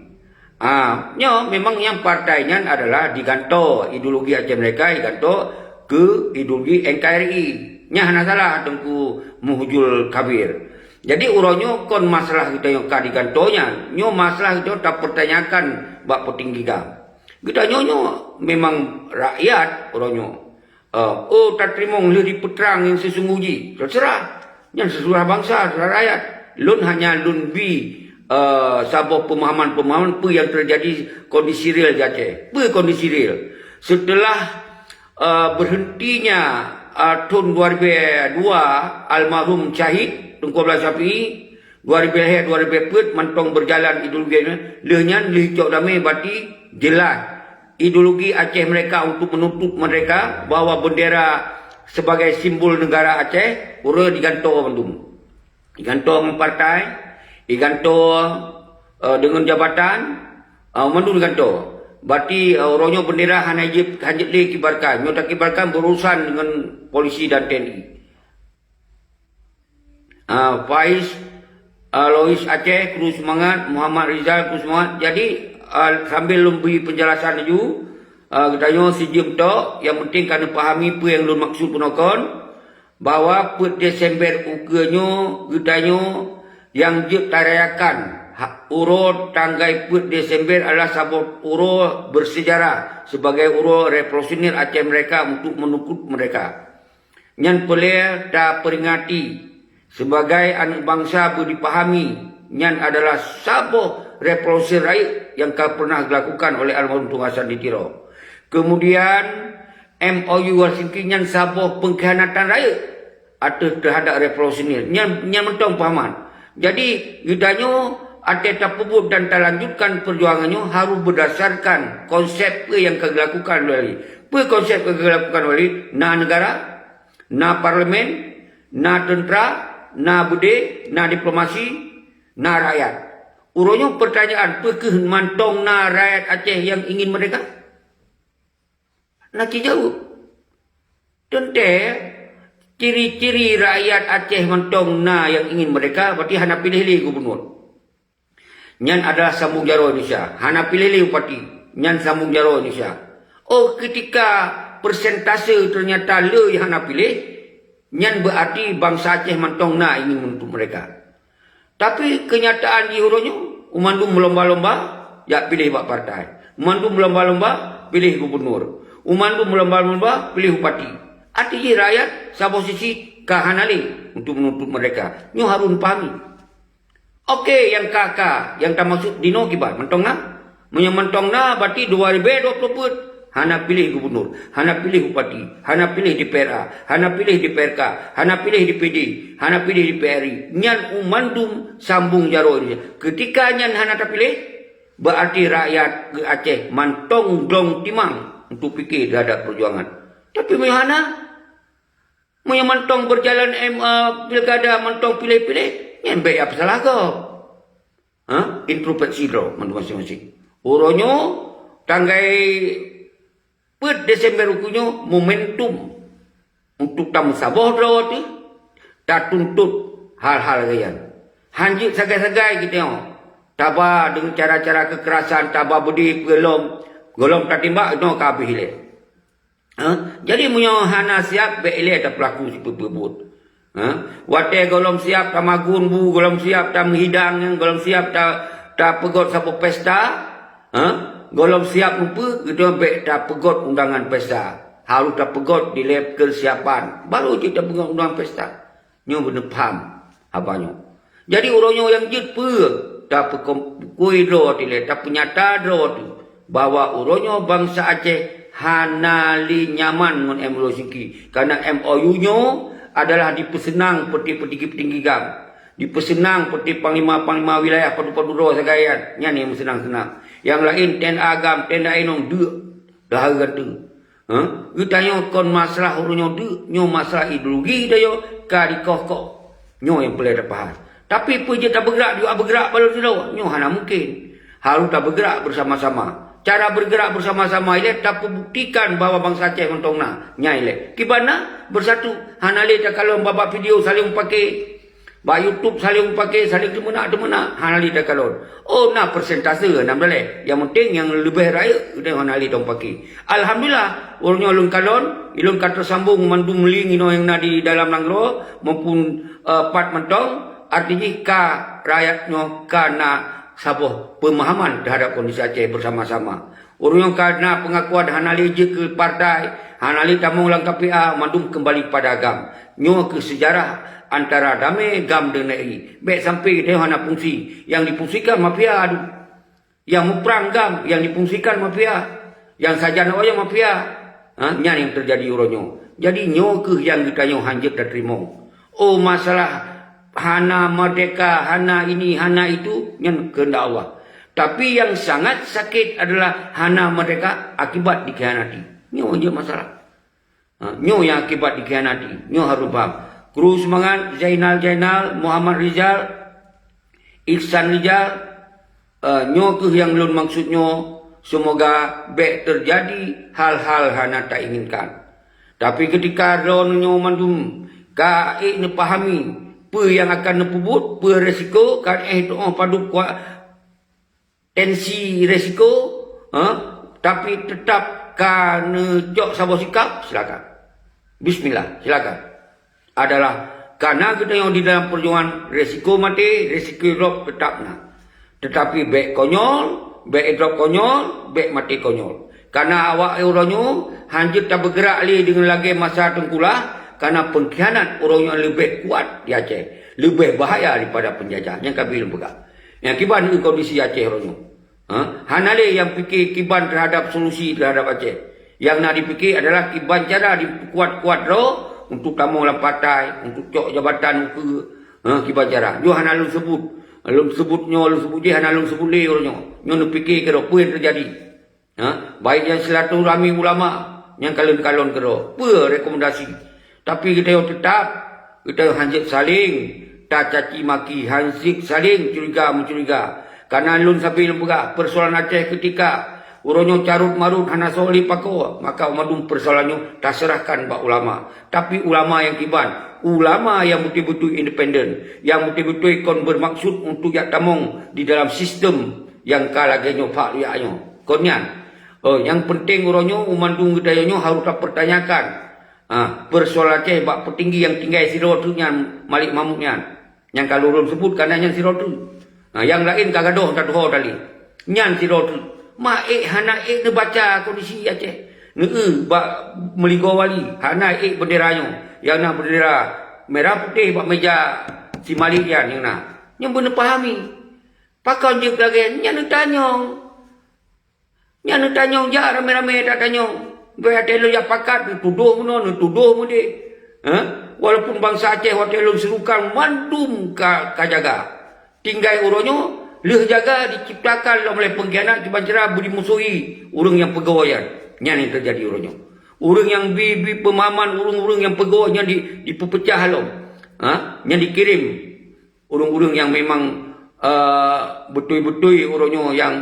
Ah, nyoe memang nyang partai nyan adalah digantoe ideologi Aceh Merdeka, digantoe keu ideologi N K R I. Nyan hana salah Teungku Muhujul Kabir. Jadi uroe nyoe kon masalah geutanyoe ka digantoe nyan, nyoe masalah geutanyoe tapeurtanyakan bak peutinggi GAM. Geutanyoe nyoe memang rakyat uroe nyoe. Eh, oh, tateurimong lheueh dipeutrang nyang seusunggoh jih. Teuseurah. Nyan seuseurah bansa, seuseurah rakyat. Lôn hanya lôn bi, eh, saboh peumahaman-peumahaman peue nyang teujadi kondisi real di Aceh. Peue kondisi real? Seuteulah, eh, beureuntinya, eh, thon dua ribu dua almarhum syahid Teungku Abdullah Syafie, dua ribu lhée, dua ribu peuet mantong beujalan ideologi nyan, lheueh nyan lheueh cok damé bati jeulaih ideologi Aceh Merdeka untuk menuntut merdeka, bahwa bendera sebagai simbol negara Aceh, uroe digantoe mandum. Digantoe ngon partai, digantoe, eh, deungon jabatan, eh, mandum digantoe. Bati, eh, uroe nyoe bendera hana jeuet, hana jeuet lé kibarkan. Nyoe takibarkan berurusan deungon polisi dan T N I. Ah, Faiz, ah, Lois Aceh, kru seumangat, Muhammad Rizal, kru seumangat. Jadi, ah, sambil lôn bri peunjelasan laju, ah, geutanyoe sijeuem tok, nyang penting ka neupahami peue nyang lôn maksud bunoe kon, bahwa peuet Desember ukeue nyoe geutanyoe nyang jeuet tarayakan ha-, uroe tanggai peuet Desember adalah saboh uroe bersejarah sebagai uroe revolusioner Aceh Merdeka untuk menuntut merdeka. Nyan peureulée tapeuringati, sibagai aneuëk bansa beudipahami, nyan adalah saboh revolusi rayeuk nyang ka peureunah geulakukan oleh almarhum Teungku Hasan di Tiro. Keumudian, M O U Helsinki nyan saboh peungkhianatan rayeuk ateueh teuhadap revolusi nyan, nyan mantong peuhaman. Jadi, geutanyoe até tapeubuet dan talanjutkan peujuangan nyoe harôh beudasarkan konsep peue nyang ka geulakukan lé Ali. Peue konsep nyang ka geulakukan lé Ali? Na neugara, na parlemen, na teuntra, na beudé, na diplomasi, na rakyat. Uroe nyoe peurtanyaan, peu kheueh mantong na rakyat Aceh nyang ingin merdeka? Na ci jaweueb. Teuntée, ciri-ciri rakyat Aceh mantong na nyang ingin merdeka, berarti hana piléh lé gubunur. Nyan adalah sambong jaroe Indonesia. Hana piléh lé bupati, nyan sambong jaroe Indonesia. Oh, ketika persentase ternyata le nyang hana piléh, nyan berarti bansa Aceh mantong na ingin menuntut merdeka. Tapi kenyataan jih uroe nyoe, mandum meulomba-lomba jak piléh bak partai. Mandum meulomba-lomba piléh gubunur. Mandum meulomba-lomba piléh bupati. Arti jih rakyat saboh sisi ka hana lé untuk menuntut merdeka. Nyoe harus pahami. Oke, nyang ka-ka, nyang tamaksud dinoe kiban, mantong na? Meunyoe mantong na, berarti dua ribèe dua ploh peuet hana piléh gubunur, hana piléh bupati, hana piléh D P R A, hana piléh D P R K, hana piléh D P D, hana piléh D P R I. Nyan u mandum sambong jaroe Indonesia. Ketika nyan hana tapiléh, berarti rakyat Aceh mantong dong timang untuk pikir terhadap perjuangan. Tapi meunyoe hana, meunyoe mantong berjalan em, eh, pilkada mantong piléh-piléh, nyan bèk ya peusalah gob. Ha? Introspeksi droe mandum maséng-maséng. Uroe nyoe, tanggai peuet Desember ukeue nyoe, momentum untuk tameusaboh droe teuh, tatuntut hal-hal geuyan. Hanjeuet sagai-sagai geutanyoe taba deungon cara-cara keukerasan, taba beudé peue lom, gohlom tatimbak, nyoe ka habéh ilèe. Ha? Jadi meunyoe hana siab, bèk ilèe tapeulaku sipeue-peue buet. Ha? Watèe gohlom siab tamagun bu, gohlom siab tameuhidang, gohlom siab ta-, tapeugot saboh pesta, ha? Gohlom siab mupeue, geutanyoe bèk tapeugot undangan pesta. Harôh tapeugot dilèe keusiapan, baru jeuet tapeugot undangan pesta. Nyoe beuneupham haba nyoe. Jadi uroe nyoe nyang jeuet peue? Tapeukom-, pukui droe teuh lé, tapeunyata droe teuh bahwa uroe nyoe bansa Aceh hana lé nyaman ngon M O U Helsinki. Karena M O U nyoe adalah dipeuseunang peuti-peutinggi-peutinggi GAM. Dipeuseunang peuti panglima-panglima wilayah padub-padub droe sagai nyan. Nyan nyang meuseunang-seunang. Nyang laén T N A GAM, T N A inong deuk dahai gata. Ha? Geutanyoe kon masalah uroe nyoe deuk, nyoe masalah ideologi geutanyoe ka dikoh-koh. Nyoe nyang peureulèe tapaham. Tapi peue jeuet tabeugrak juga beugrak bak lôn sidroe? Nyoe hana mungken. Harôh tabeugrak bersama-sama. Cara beugrak bersama-sama ilèe tapeubuktikan bahwa bansa Aceh mantong na. Nyan ilèe. Kiban na bersatu, hana lé takalon bak-bak video saléng meupaké. Bak YouTube saléng meupaké, saléng teumeunak-teumeunak, hana lé takalon. Oh, na persentase, na meudalèh. Nyang penting nyang leubeh rayeuk, geutanyoe hana lé tameupaké. Alhamdulillah, uroe nyoe lôn kalon, ulôn ka teusambong mandum link inoe nyang na di dalam nanggroe maupun, eh, pat mantong, arti jih ka rakyat nyoe ka na saboh peumahaman teuhadap kondisi Aceh bersama-sama. Ureueng nyang ka na peungakuan hana lé jeuet keu partai, hana lé tamong lam K P A, mandum keumbali pada GAM. Nyoe keuh seujarah antara damé GAM deungon N R I. Bèk sampai tanyoe hana fungsi, nyang difungsikan mafia adu. Nyang muprang GAM, nyang difungsikan mafia. Nyang sajan awaknyan mafia. Ha, nyan nyang teujadi uroe nyoe. Jadi nyoe keuh nyang geutanyoe hanjeuet tateurimong. Oh, masalah hana merdeka, hana ini, hana itu, nyan keuheundak Allah. Tapi nyang sangat sakét adalah hana merdeka akibat dikhianati. Nyoe jeuet masalah. Ha, nyoe nyang akibat dikhianati. Nyoe harôh paham. Kru seumangat, Zainal Zainal, Muhammad Rizal, Ihsan Rijal, eh, nyoe keuh nyang lôn maksud nyoe, seumoga bèk teujadi hal-hal hana tainginkan. Tapi keutika droeneuh nyoe mandum ka ék neupahami peue nyang akan neupeubuet, peue resiko, kan éh tu'oh padub kuat tensi resiko, ha, tapi teutap ka neucok saboh sikap, silakan. Bismillah, silakan. Adalah kana geutanyoe di dalam peujuangan, resiko maté, resiko drop teutap na. Tetapi bèk konyol, bèk drop konyol, bèk maté konyol. Kana awak uroe nyoe hanjeuet tabeugeurak lé deungon lagèe masa teungkulah, kana peungkhianat uroe nyoe leubeh kuat di Aceh, leubeh bahaya daripada peunjajah. Nyang ka bri lôn peugah. Nyang kiban kondisi Aceh uroe nyoe. Ha? Hana lé nyang pike kiban teuhadap solusi teuhadap Aceh. Nyang na jipike adalah kiban cara jipeukuat-kuat droe untuk tamong lam partai, untuk cok jabatan ukeue. Ha, kiban cara. Nyoe hana lôn seubut. Lôn seubut nyoe, lôn seubut jih, hana lôn seubut lé uroe nyoe. Nyoe neupike keudroe peue nyang teujadi. Ha? Baik nyang silaturahmi ulama nyang kalon-kalon keudroe. Peue rekomendasi? Tapi geutanyoe teutap, geutanyoe hanjeuet saléng tacaci maki, hanjeuet saléng curiga-meucuriga. Kana lôn sabe lôn peugah, peusoalan Aceh keutika Uroe nyoe carôt-marôt hana soe lé pakoe, maka mandum peusoalan nyoe taseurahkan bak ulama. Tapi ulama nyang kiban, ulama nyang beutôi-beutôi independen, nyang beutôi-beutôi kon beumeukeusud untuk jak tamong di dalam sistem nyang ka lagée nyoe phak liyak nyoe. Kon nyan, oh, nyang peunteng uroe nyoe, mandum geutanyoe nyoe harôh tapeurtanyakan. Ha, peusoalan Aceh bak peutinggi nyang tinggai sidroe teuk nyan Malik Mahmud nyan. Nyang ka lôn seubut kana nyan sidroe teuk. Ha, nyang laén ka gadôh tatuho tali. Nyan sidroe teuk. Ma ék hana ék neubaca kondisi Aceh. Neu-eu bak meuligoe wali, hana ék bendera nyoe. Nyang na bendera merah putéh bak meja si Malik nyan nyang na. Nyan beuneupahami. Pakon jeuet lagée nyan neutanyong. Nyan neutanyong jak ramé-ramé tatanyong. Bèk até lôn jak pakat, neutudôh meunoe, neutudôh meudéh. Ha? Walaupun bansa Aceh watée lôn seurukan mandum ka, ka jaga. Tinggai uroe nyoe, lheueh jaga diciptakan lom lé pengkhianat kiban cara beudimusuhi ureuëng nyang peugoe nyan. Nyan nyang teujadi uroe nyoe. Ureuëng nyang bi, bi peumahaman ureuëng-ureuëng nyang peugoe nyan di, dipeupeucah lom. Ha? Nyan dikirém ureuëng-ureuëng nyang memang, eh, beutôi-beutôi uroe nyoe nyang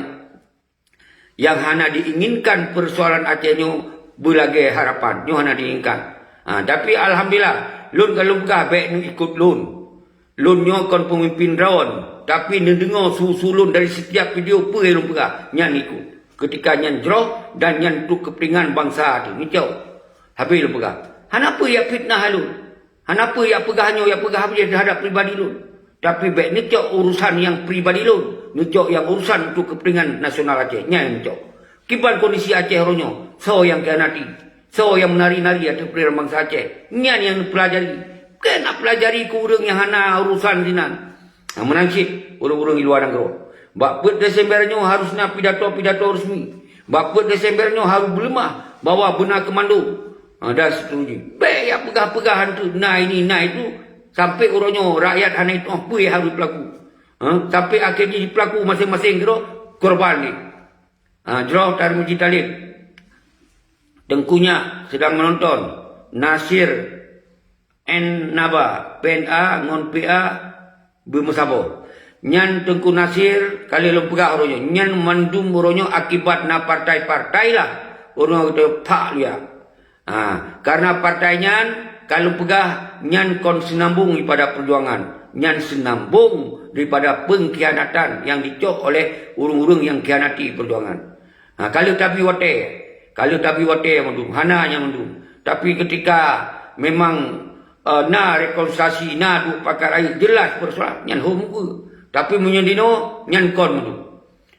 nyang hana diinginkan peusoalan Aceh nyoe beulagée harapan. Nyoe hana diinginkan. Ha, tapi alhamdulillah, lôn ka lôn peugah bèk neuikot lôn. Lôn nyoe kon peumimpin droen, tapi neudeungoe su-su lôn dari sitiap video peue nyang lôn peugah, nyan ikot. Keutika nyan jroh dan nyan untuk keupeuntengan bansa teuh. Neucok. Habéh lôn peugah. Hana peue jak fitnah lôn. Hana peue jak peugah nyoe, jak peugah habéh teuhadap pribadi lôn. Tapi bèk neucok urusan nyang pribadi lôn, neucok nyang urusan untuk keupeuntengan nasional Aceh. Nyan nyang neucok. Kiban kondisi Aceh uroe nyoe, soe nyang khianati? Soe nyang meunari-nari ateueh peungeran bansa Aceh? Nyan nyang neupeulajari. Keu neupeulajari keu ureuëng nyang hana urusan sinan. Nah, meunan cit ureuëng-ureuëng di luwa nanggroe. Bak peuet Desember nyoe harus na pidato-pidato resmi. Bak peuet Desember nyoe harus beuleumah bahwa beuna keumando. Ha, dan seterusnya. Bèk jak peugah-peugah hantu na ini, na itu. Sampai uroe nyoe rakyat hana itu'oh peue nyang harus jipeulaku. Ha, sampai akhé jih jipeulaku maséng-maséng keudroe korban jih. Ha, jroh Tarmizi Thalib. Teungku Nyak sedang menonton. Nasir N Naba, P N A ngon P A beumeusaboh. Nyan Teungku Nasir, ka lheueh lôn peugah uroe nyoe, nyan mandum uroe nyoe akibat na partai-partai lah uroe nyoe geutanyoe phak liyak. Ha, karena partai nyan ka lôn peugah nyan kon seunambong daripada peujuangan. Nyan seunambong daripada peungkhianatan nyang jicok oleh ureuëng-ureuëng nyang khianati peujuangan. Ha, ka lheueh tabi watée, ka lheueh tabi watée mandum, hana nyang mandum. Tapi keutika memang, eh, na rekonsiliasi, na duek pakat rayeuk, jeulaih peusoalan nyan hom mukeue. Tapi meunyoe dinoe, nyan kon mandum.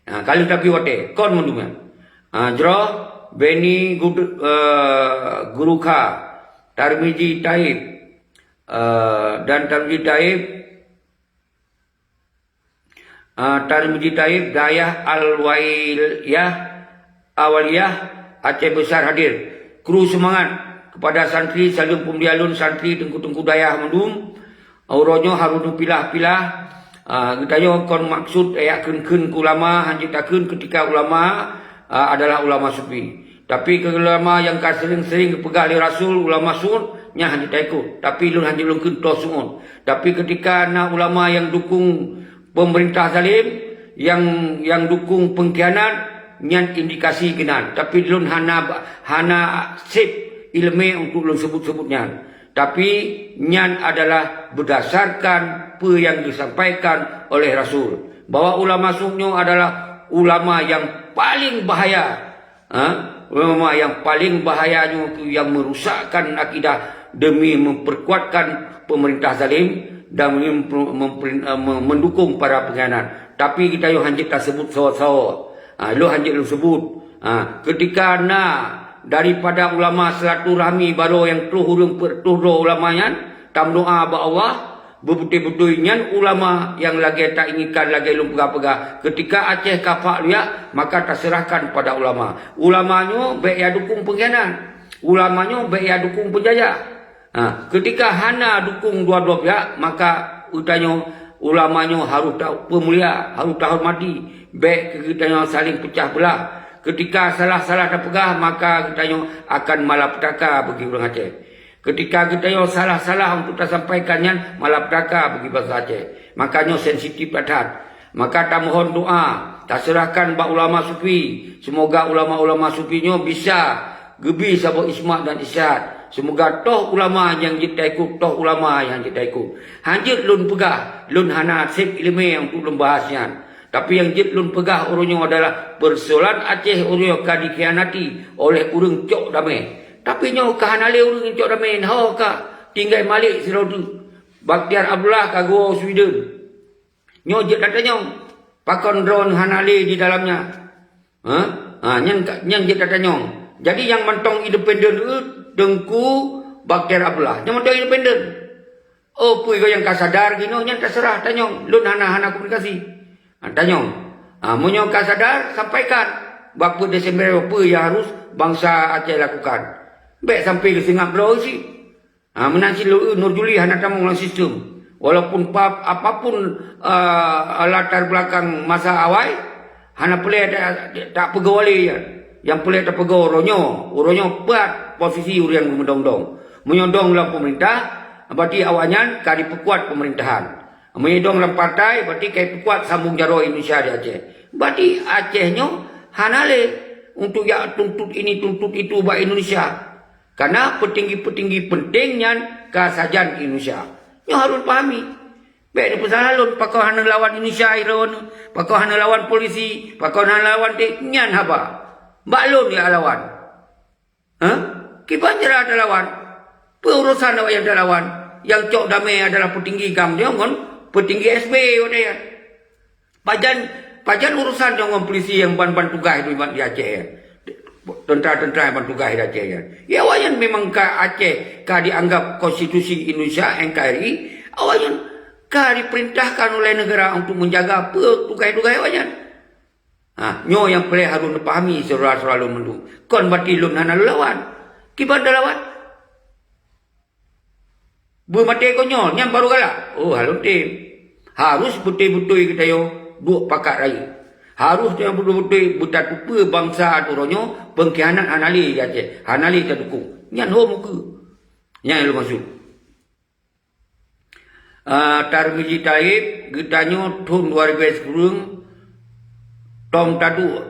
Ha, ka lheueh tabi watée, kon mandum nyan. Ha, jroh Beni Gud-, eh, Gurukha, Tarmizi Taib, eh, dan Tarmizi Taib, Ah, Tarmizi Taib, Dayah Al-Wailiyah, Awaliyah, Aceh Besar hadir. Kru semangat kepada santri, saleuem peumulia lôn santri, teungku-teungku dayah mandum. Uroe nyoe harôh neupilah-pilah. Ah, geutanyoe kon maksud jak kheun-kheun keu ulama, hanjeuet takheun keutika ulama, ah, adalah ulama sufi. Tapi keu ulama nyang ka seuring-seuring geupeugah lé Rasul, ulama su'ud, nyan hanjeuet taikot. Tapi lôn hanjeuet lôn kheun toh su'ud. Tapi keutika na ulama nyang dukung peumeurintah zalim, nyang, nyang dukung peungkhianat, nyan indikasi keunan. Tapi lôn hana, hana sép iéleumé untuk lôn seubut-seubut nyan. Tapi nyan adalah beudasarkan peue nyang geusampaikan oleh Rasul, bahwa ulama su'ud nyoe adalah ulama nyang paleng bahaya. Ha? Ulama nyang paleng bahaya nyoe tu nyang merusakkan akidah demi memperkuatkan pemerintah zalim dan mem-, memper-, eh, me-, mendukung para pengkhianat. Tapi geutanyoe hanjeuet taseubut sawa-sawa. Ha, lôn hanjeuet lôn seubut. Ha, keutika na daripada ulama silaturahmi baroe nyang troh ureuëng peuet troh droe ulama nyan, tameudoá bak Allah, beubeutôi-beutôi nyan ulama nyang lagée tainginkan lagée lôn peugah-peugah. Keutika Aceh ka phak liyak, maka taseurahkan pada ulama. Ulama nyoe bèk jak dukung peungkhianat. Ulama nyoe bèk jak dukung peunjajah. Ha, keutika hana dukung dua-dua pihak, maka geutanyoe ulama nyoe harôh tapeumulia, harôh tahormati. Bèk keu geutanyoe saléng peucah beulah. Keutika salah-salah tapeugah, maka geutanyoe akan malapetaka bagi ureuëng Aceh. Keutika geutanyoe salah-salah untuk tasampaikan nyan malapetaka bagi bansa Aceh. Maka nyoe sensitif that-that. Maka tamohon doá Taseurahkan bak ulama sufi. Seumoga ulama-ulama sufi nyoe bisa geubi saboh ismat dan isyarat. Seumoga toh ulama nyang jeuet taikot, toh ulama nyang jeuet taikot. Hanjeuet lôn peugah, lôn hana seb iéleumé untuk lôn bahas nyan. Tapi nyang jeuet lôn peugah uroe nyoe adalah peusoalan Aceh uroe nyoe ka dikhianati oleh ureuëng cok damé. Tapi nyoe ka hana lé ureuëng cok damé, ho ka tinggai Malik sidroe teuk. Bakhtiar Abdullah ka geuwoe u Sweden. Nyoe jeuet tatanyong, pakon droeneuh hana lé di dalamnya? Ha? Ha, nyan ka, nyan jeuet tatanyong. Jadi nyang mantong independen, eh, Teungku Bakhtiar Abdullah. Nyang mantong independen. Oh, peue nyang ka sadar jinoe nyan taseurah tanyong. Lôn hana, hana komunikasi. Ha, tanyong. Ha, meunyoe ka sadar, sampaikan. Bak peuet Desember peue nyang harus bansa Aceh lakukan. Bék sampai geuseungab bloe cit. Ha, meunan cit lôn, Nur Juli hana tamong lam sistem. Walaupun pap, apapun, eh, latar belakang masa awai, hana peureulée ta-, tapeugoe lé nyan. Nyang peureulée tapeugoe uroe nyoe, uroe nyoe pat posisi ureuëng meudong-dong. Meunyoe dong lam peumeurintah, berarti awaknyan ka jipeukuat peumeurintahan. Meunyoe dong lam partai, berarti ka jipeukuat sambong jaroe Indonesia di Aceh. Berarti Aceh nyoe hana lé untuk jak tuntut ini, tuntut itu bak Indonesia. Karena peutinggi-peutinggi penting nyan ka sajan Indonesia. Nyoe harus pahami. Bék neupeusalah lôn, pakon hana lawan Indonesia droeneuh, pakon hana lawan polisi, pakon hana lawan dek, nyan haba. Bak lôn jak lawan. Ha? Kiban cara talawan. Peue urosan awaknyan talawan? Nyang cok damé adalah peutinggi GAM nyoe ngon peutinggi S B watée nyan. Pajan, pajan urosan nyoe ngon polisi nyang ban, ban tugaih di, di Aceh nyan. Tentara-tentara nyang ban tugaih di Aceh nyan. Ya, awaknyan memang ka Aceh ka dianggap konstitusi Indonesia, N K R I, awaknyan ka diperintahkan oleh negara untuk menjaga peue tugaih-tugaih awaknyan. Ha, nyoe nyang peureulée harôh neupahami syedara-syedara lôn mandum. Kon berarti lôn hana lôn lawan. Kiban talawan? Beumaté konyol, nyan barô galak. Oh, hana lôn tem. Harôh beutôi-beutôi geutanyoe duek pakat rayeuk. Harôh tanyoe beutôi-beutôi beutatupeue bansa uroe nyoe, peungkhianat hana lé di Aceh, hana lé tadukong. Nyan ho mukeue. Nyan nyang lôn maksud. Ah, Tarmizi Taib, geutanyoe thon dua ribu sepuluh tom taduek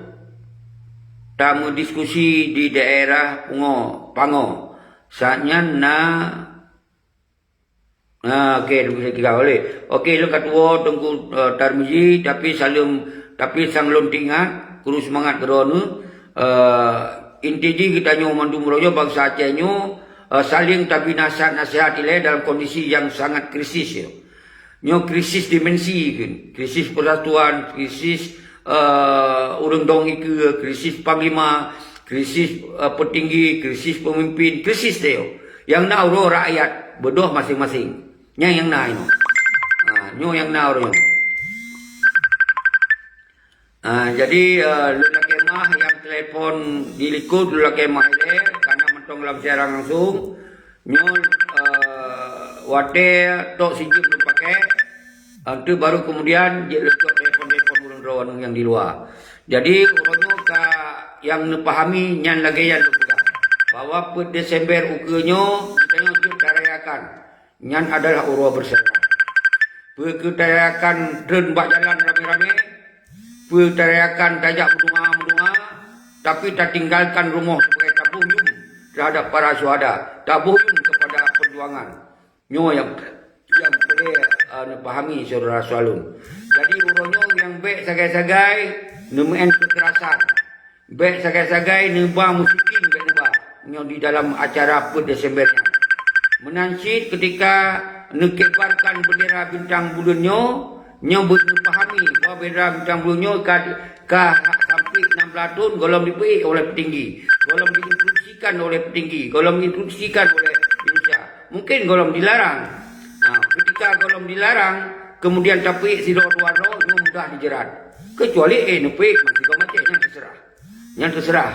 tameudiskusi di daerah Pungo, Pango. Saat nyan na, ah, oke, lôn kira oleh. Oke, lôn ka tuwoe Teungku, eh, Tarmizi, tapi saleuem, tapi sang lôn teuingat, kuru seumangat keudroe neuh, eh, inti jih geutanyoe mandum uroe nyoe bansa Aceh nyoe, eh, saléng tabi nasihat-nasihat ilée dalam kondisi nyang sangat krisis nyoe. Nyoe krisis dimensi kheun, krisis persatuan, krisis, eh, ureuëng dong ikeue, krisis panglima, krisis, eh, peutinggi, krisis peumimpin, krisis teuh. Nyang na uroe rakyat beudôh maséng-maséng. Nyang, nyang na inoe. Ha, nyoe nyang na uroe nyoe. Ah, jadi, eh, lôn lakée meu'ah nyang telepon di likot, lôn lakée meu'ah ilée, karena mantong lam siaran langsung. Nyoe, eh, watée tok sijeuem lôn pakai, eh, tu baru kemudian jeuet lôn cok telepon-telepon ureuëng droe nyang di luwa. Jadi, uroe nyoe ka nyang neupahami nyan lagée nyan lôn peugah, bahwa peuet Desember ukeue nyoe geutanyoe jeuet tarayakan. Nyan adalah uroe beursalah. Peue keu tarayakan treun bak jalan ramé-ramé? Peue tarayakan tajak meudonga-meudonga, tapi tatinggalkan rumoh sebagai taboh yum terhadap para syuhada, taboh yum kepada perjuangan? Nyoe nyang, nyang peureulée, eh, neupahami syedara-syedara lôn. Jadi, uroe nyoe nyang bék sagai-sagai neumeu'en keukerasan. Bék sagai-sagai neuba musikin bék neuba nyoe di dalam acara peuet Desember nyan. Meunan cit keutika neukibarkan bendera bintang buleuen nyoe, nyoe beuet neupahami bahwa bendera bintang buleuen nyoe ka, ka sampé enam belas thon gohlom dipeuék oleh peutinggi, gohlom diinstruksikan oleh peutinggi, gohlom diinstruksikan oleh Indonesia. Mungkin gohlom dilarang. Nah, keutika gohlom dilarang, kemudian tapeuék sidroe dua droe, nyoe mudah dijerat. Kecuali, eh, neupeuék meusigoe macet, nyan teuseurah. Nyan teuseurah.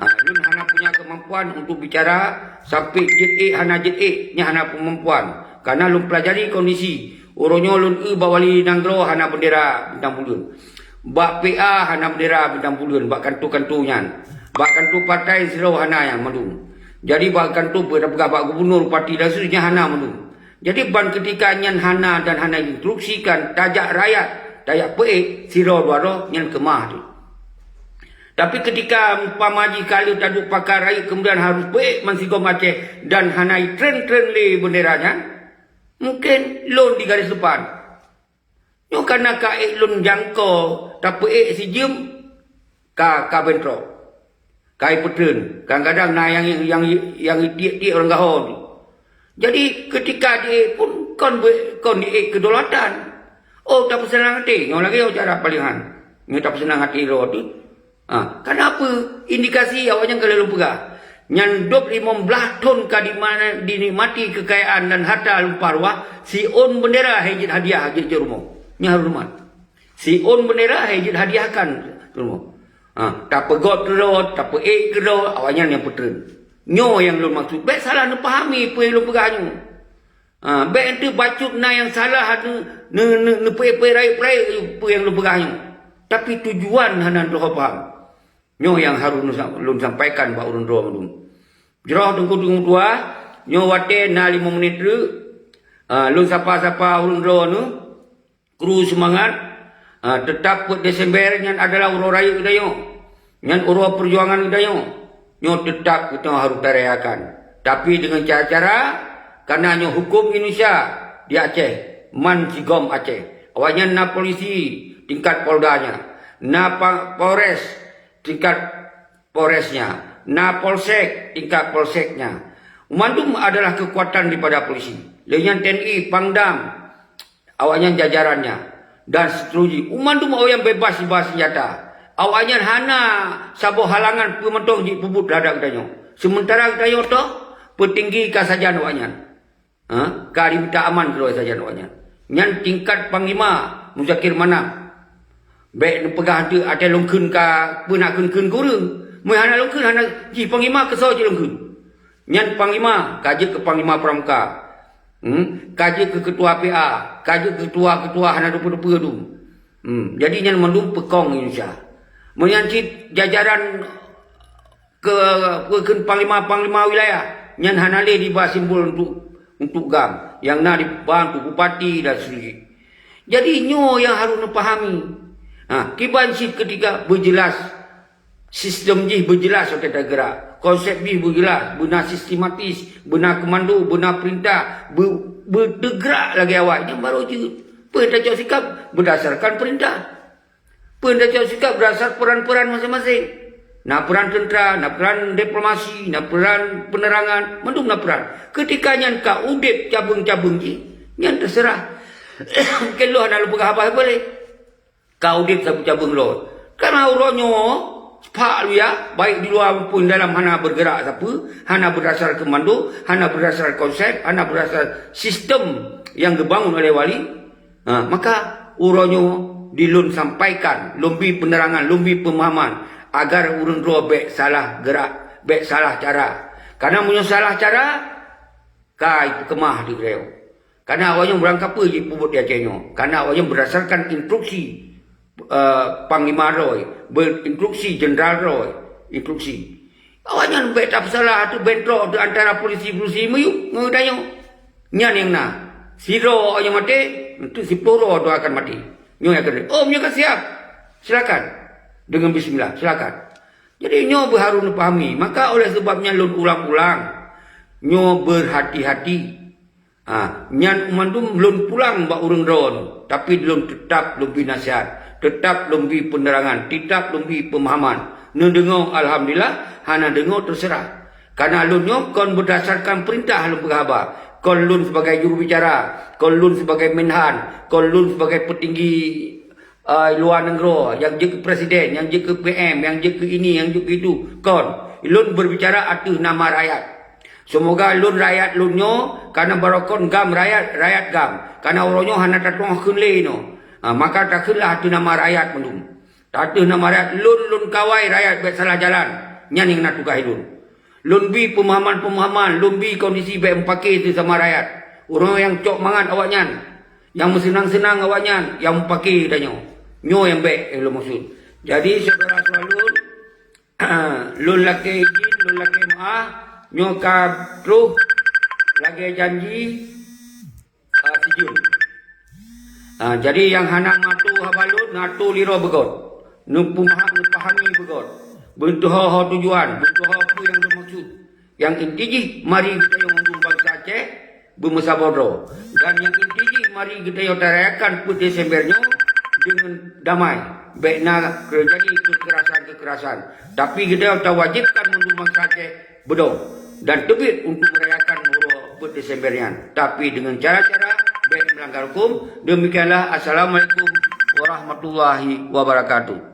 Ha, lôn hana punya kemampuan untuk bicara sampai jeuet ék hana jeuet ék, nyan hana kemampuan. Karena lôn pelajari kondisi. Uroe nyoe lôn eu bak wali nanggroe hana bendera bintang buleuen. Bak P A hana bendera bintang buleuen, bak kanto-kanto nyan. Bak kanto partai sidroe hana nyan mandum. Jadi bak kanto peugah bak gubernur, bupati dan seterusnya hana mandum. Jadi ban keutika nyan hana dan hana instruksikan tajak rakyat Tajak peuék sidroe dua droe nyan keumah teuh. Tapi keutika umpama jih ka lheueh taduek pakai rayeuk keumudian harôh peuék bansigom Aceh dan hana itren-tren lé beundera nyan, mungken lôn di garis depan. Nyoe ka na ka ék lôn jangko tapeuék sijeuem ka, ka bentrok. Ka ipeutreun, kadang-kadang na nyang, nyang, nyang itiek-tiek ureuëng gaho tu. Jadi keutika jiék pun kon beu-, kon jiék keudolatan. Oh, tapeuseunang até, nyoe lagée cara paléng han. Nyoe tapeuseunang até droe tu. Ha, kenapa? Indikasi awaknyan ka lheueh lôn peugah. Nyan dub limong blaih thon ka dima-, dinikmati keukayaan dan harta lumpah ruah, siôn beundera hai jeuet hadiah jeuet rumoh. Nyan harôh horeumat. Siôn beundera hai jeuet hadiahkan rumoh. Ha, tapeugöt keudroe, tapeuék keudroe, awaknyan nyang peutreun. Nyoe nyang lôn maksud. Bék salah neupahami peue nyang lôn peugah nyoe. Ha, bék eunteuk bacut na nyang salah ne-, ne-, ne-, neupeuék-peuék rayeuk-rayeuk peue nyang lôn peugah nyoe. Tapi tujuan hana droe paham. Nyoe nyang harôh lôn sa-, lôn sampaikan bak ureuëng droe mandum. Jroh teungku-teungku tuha, nyoe watée na limong menit treuk, ha, lôn sapa-sapa ureuëng droe nyoe. Kru seumangat, ha, teutab peuet Desember nyan adalah uroe rayeuk geutanyoe. Nyan uroe peujuangan geutanyoe. Nyoe teutab geutanyoe harôh tarayakan. Tapi deungon cara-cara, kana nyoe huköm Indonesia di Aceh, man sigom Aceh. Awaknyan na polisi tingkat Polda nya, na pa-, Polres tingkat Polresnya, na Polsek tingkat Polseknya. Mandum adalah kekuatan daripada polisi. Lheueh nyan TNI, Pangdam, awaknyan jajarannya, dan seterusnya. Mandum awaknyan bebas iba senjata. Awaknyan hana saboh halangan peue mantong jipeubuet terhadap geutanyoe. Sementara geutanyoe toh peutinggi kasajan awaknyan. Ha? Ka jiminta aman keudroe sajan awaknyan. Nyan tingkat Panglima Muzakir Manaf. Bék neupeugah teuk até lôn kheun ka peue na kheun-kheun keu ureuëng. Meunyo hana lôn kheun, hana jih Panglima keusoe cit lôn kheun. Nyan Panglima, ka jeuet keu Panglima Pramuka. Hmm? Ka jeuet keu Ketua P A, ka jeuet keu ketua-ketua hana teupeue-teupeue dum. Hmm. Jadi nyan mandum peukong Indonesia. Meunyan cit jajaran keu, keu, keu panglima-panglima wilayah, nyan hana lé jiba simbol untuk, untuk GAM. Nyang na jiba untuk bupati dan seterusnya. Jadi nyoe nyang harôh neupahami. Ha, kiban cit keutika beujeulaih sistem jih, beujeulaih watée tageurak. Konsep jih beujeulaih, beuna sistematis, beuna komando, beuna peurintah, beu-, beuteugerak lagée awai. Nyan barô jeuet. Peue tacok sikap beudasarkan peurintah. Peue tacok sikap beudasar peran-peran maséng-maséng. Na peran teuntra, na peran diplomasi, na peran peunerangan, mandum na peran. Keutika nyan ka udeb cabeueng-cabeueng jih, nyan teuseurah. Keu lôn hana lôn peugah haba boleh. Ka udeb sapeue cabeueng lôn. Karena uroe nyoe, sepak luya, baik di luwa maupun dalam hana bergerak sapeue, hana berdasar komando, hana berdasar konsep, hana berdasar sistem yang dibangun oleh wali. Ha, maka uroe nyoe di lôn sampaikan, lôn bi peunerangan, lôn bi peumahaman agar ureuëng droe bék salah gerak, bék salah cara. Karena meunyoe salah cara, ka ipeukeumah di Riau. Karena awaknyan beurangkapeue jipeubuet di Aceh nyoe. Karena awaknyan berdasarkan instruksi, eh, panglima droe, berinstruksi jenderal droe, instruksi. Awaknyan bék tapeusalah tu bentrok tu antara polisi-polisi miyueb ngon geutanyoe. Nyan nyang na. Sidroe awaknyan maté, untuk siploh droe tu akan maté. Nyoe nyang keuneuk. Oh, meunyoe ka siap, silakan. Dengan bismillah, silakan. Jadi nyoe beuharôh neupahami. Maka oleh sebab nyan lôn ulang-ulang, nyoe berhati-hati. Ha, nyan mandum lôn pulang bak ureuëng droe, tapi lôn teutab lôn bi nasihat, teutab lôn bi peunerangan, teutab lôn bi peumahaman. Neudeungoe alhamdulillah, hana deungoe teuseurah. Karena lôn nyoe kon beudasarkan peurintah lôn peugah haba, kon lôn sibagai jurubicara, kon lôn sibagai menhan, kon lôn sibagai peutinggi, eh, luwa nanggroe, nyang jeuet keu presiden, nyang jeuet keu P M, nyang jeuet keu ini, nyang jeuet keu itu. Kon, lôn berbicara ateueh nama rakyat. Seumoga lôn rakyat lôn nyoe, karena barokon GAM rakyat, rakyat GAM. Karena uroe nyoe hana tatu'oh kheun lé nyoe. Ha, maka takheunlah ateueh nama rakyat mandum. Ateueh nama rakyat, lôn, lôn kawai rakyat bék salah jalan. Nyan nyang na tugaih lôn. Lôn bi peumahaman-peumahaman, lôn bi kondisi bék meupaké teusama rakyat. Ureuëng nyang cok mangat awaknyan, nyang meuseunang-seunang awaknyan, nyang meupaké tanyoe. Nyoe nyang bék nyang lôn maksud. Jadi, syedara-syedara lôn, lôn lakée idin, lôn lakée meu'ah, nyoe ka troh lagée janji, ah, sijeuem. Ah, jadi nyang hana mato haba lôn, nato liro beugöt. Neupeumaha-, neupahami beugöt. Beuntuho ho tujuan, beuntuho peue nyang lôn maksud. Nyang inti jih mari geutanyoe mandum bansa Aceh beumeusaboh droe. Dan nyang inti jih mari geutanyoe tarayakan peuet Desember nyoe deungon damai. Bék na teujadi keukerasan-keukerasan. Tapi geutanyoe tawajibkan mandum bansa Aceh beudôh dan teubiet untuk merayakan uroe peuet Desember nyan. Tapi deungon cara-cara bék meulanggar huköm. Demikianlah. Assalamualaikum warahmatullahi wabarakatuh.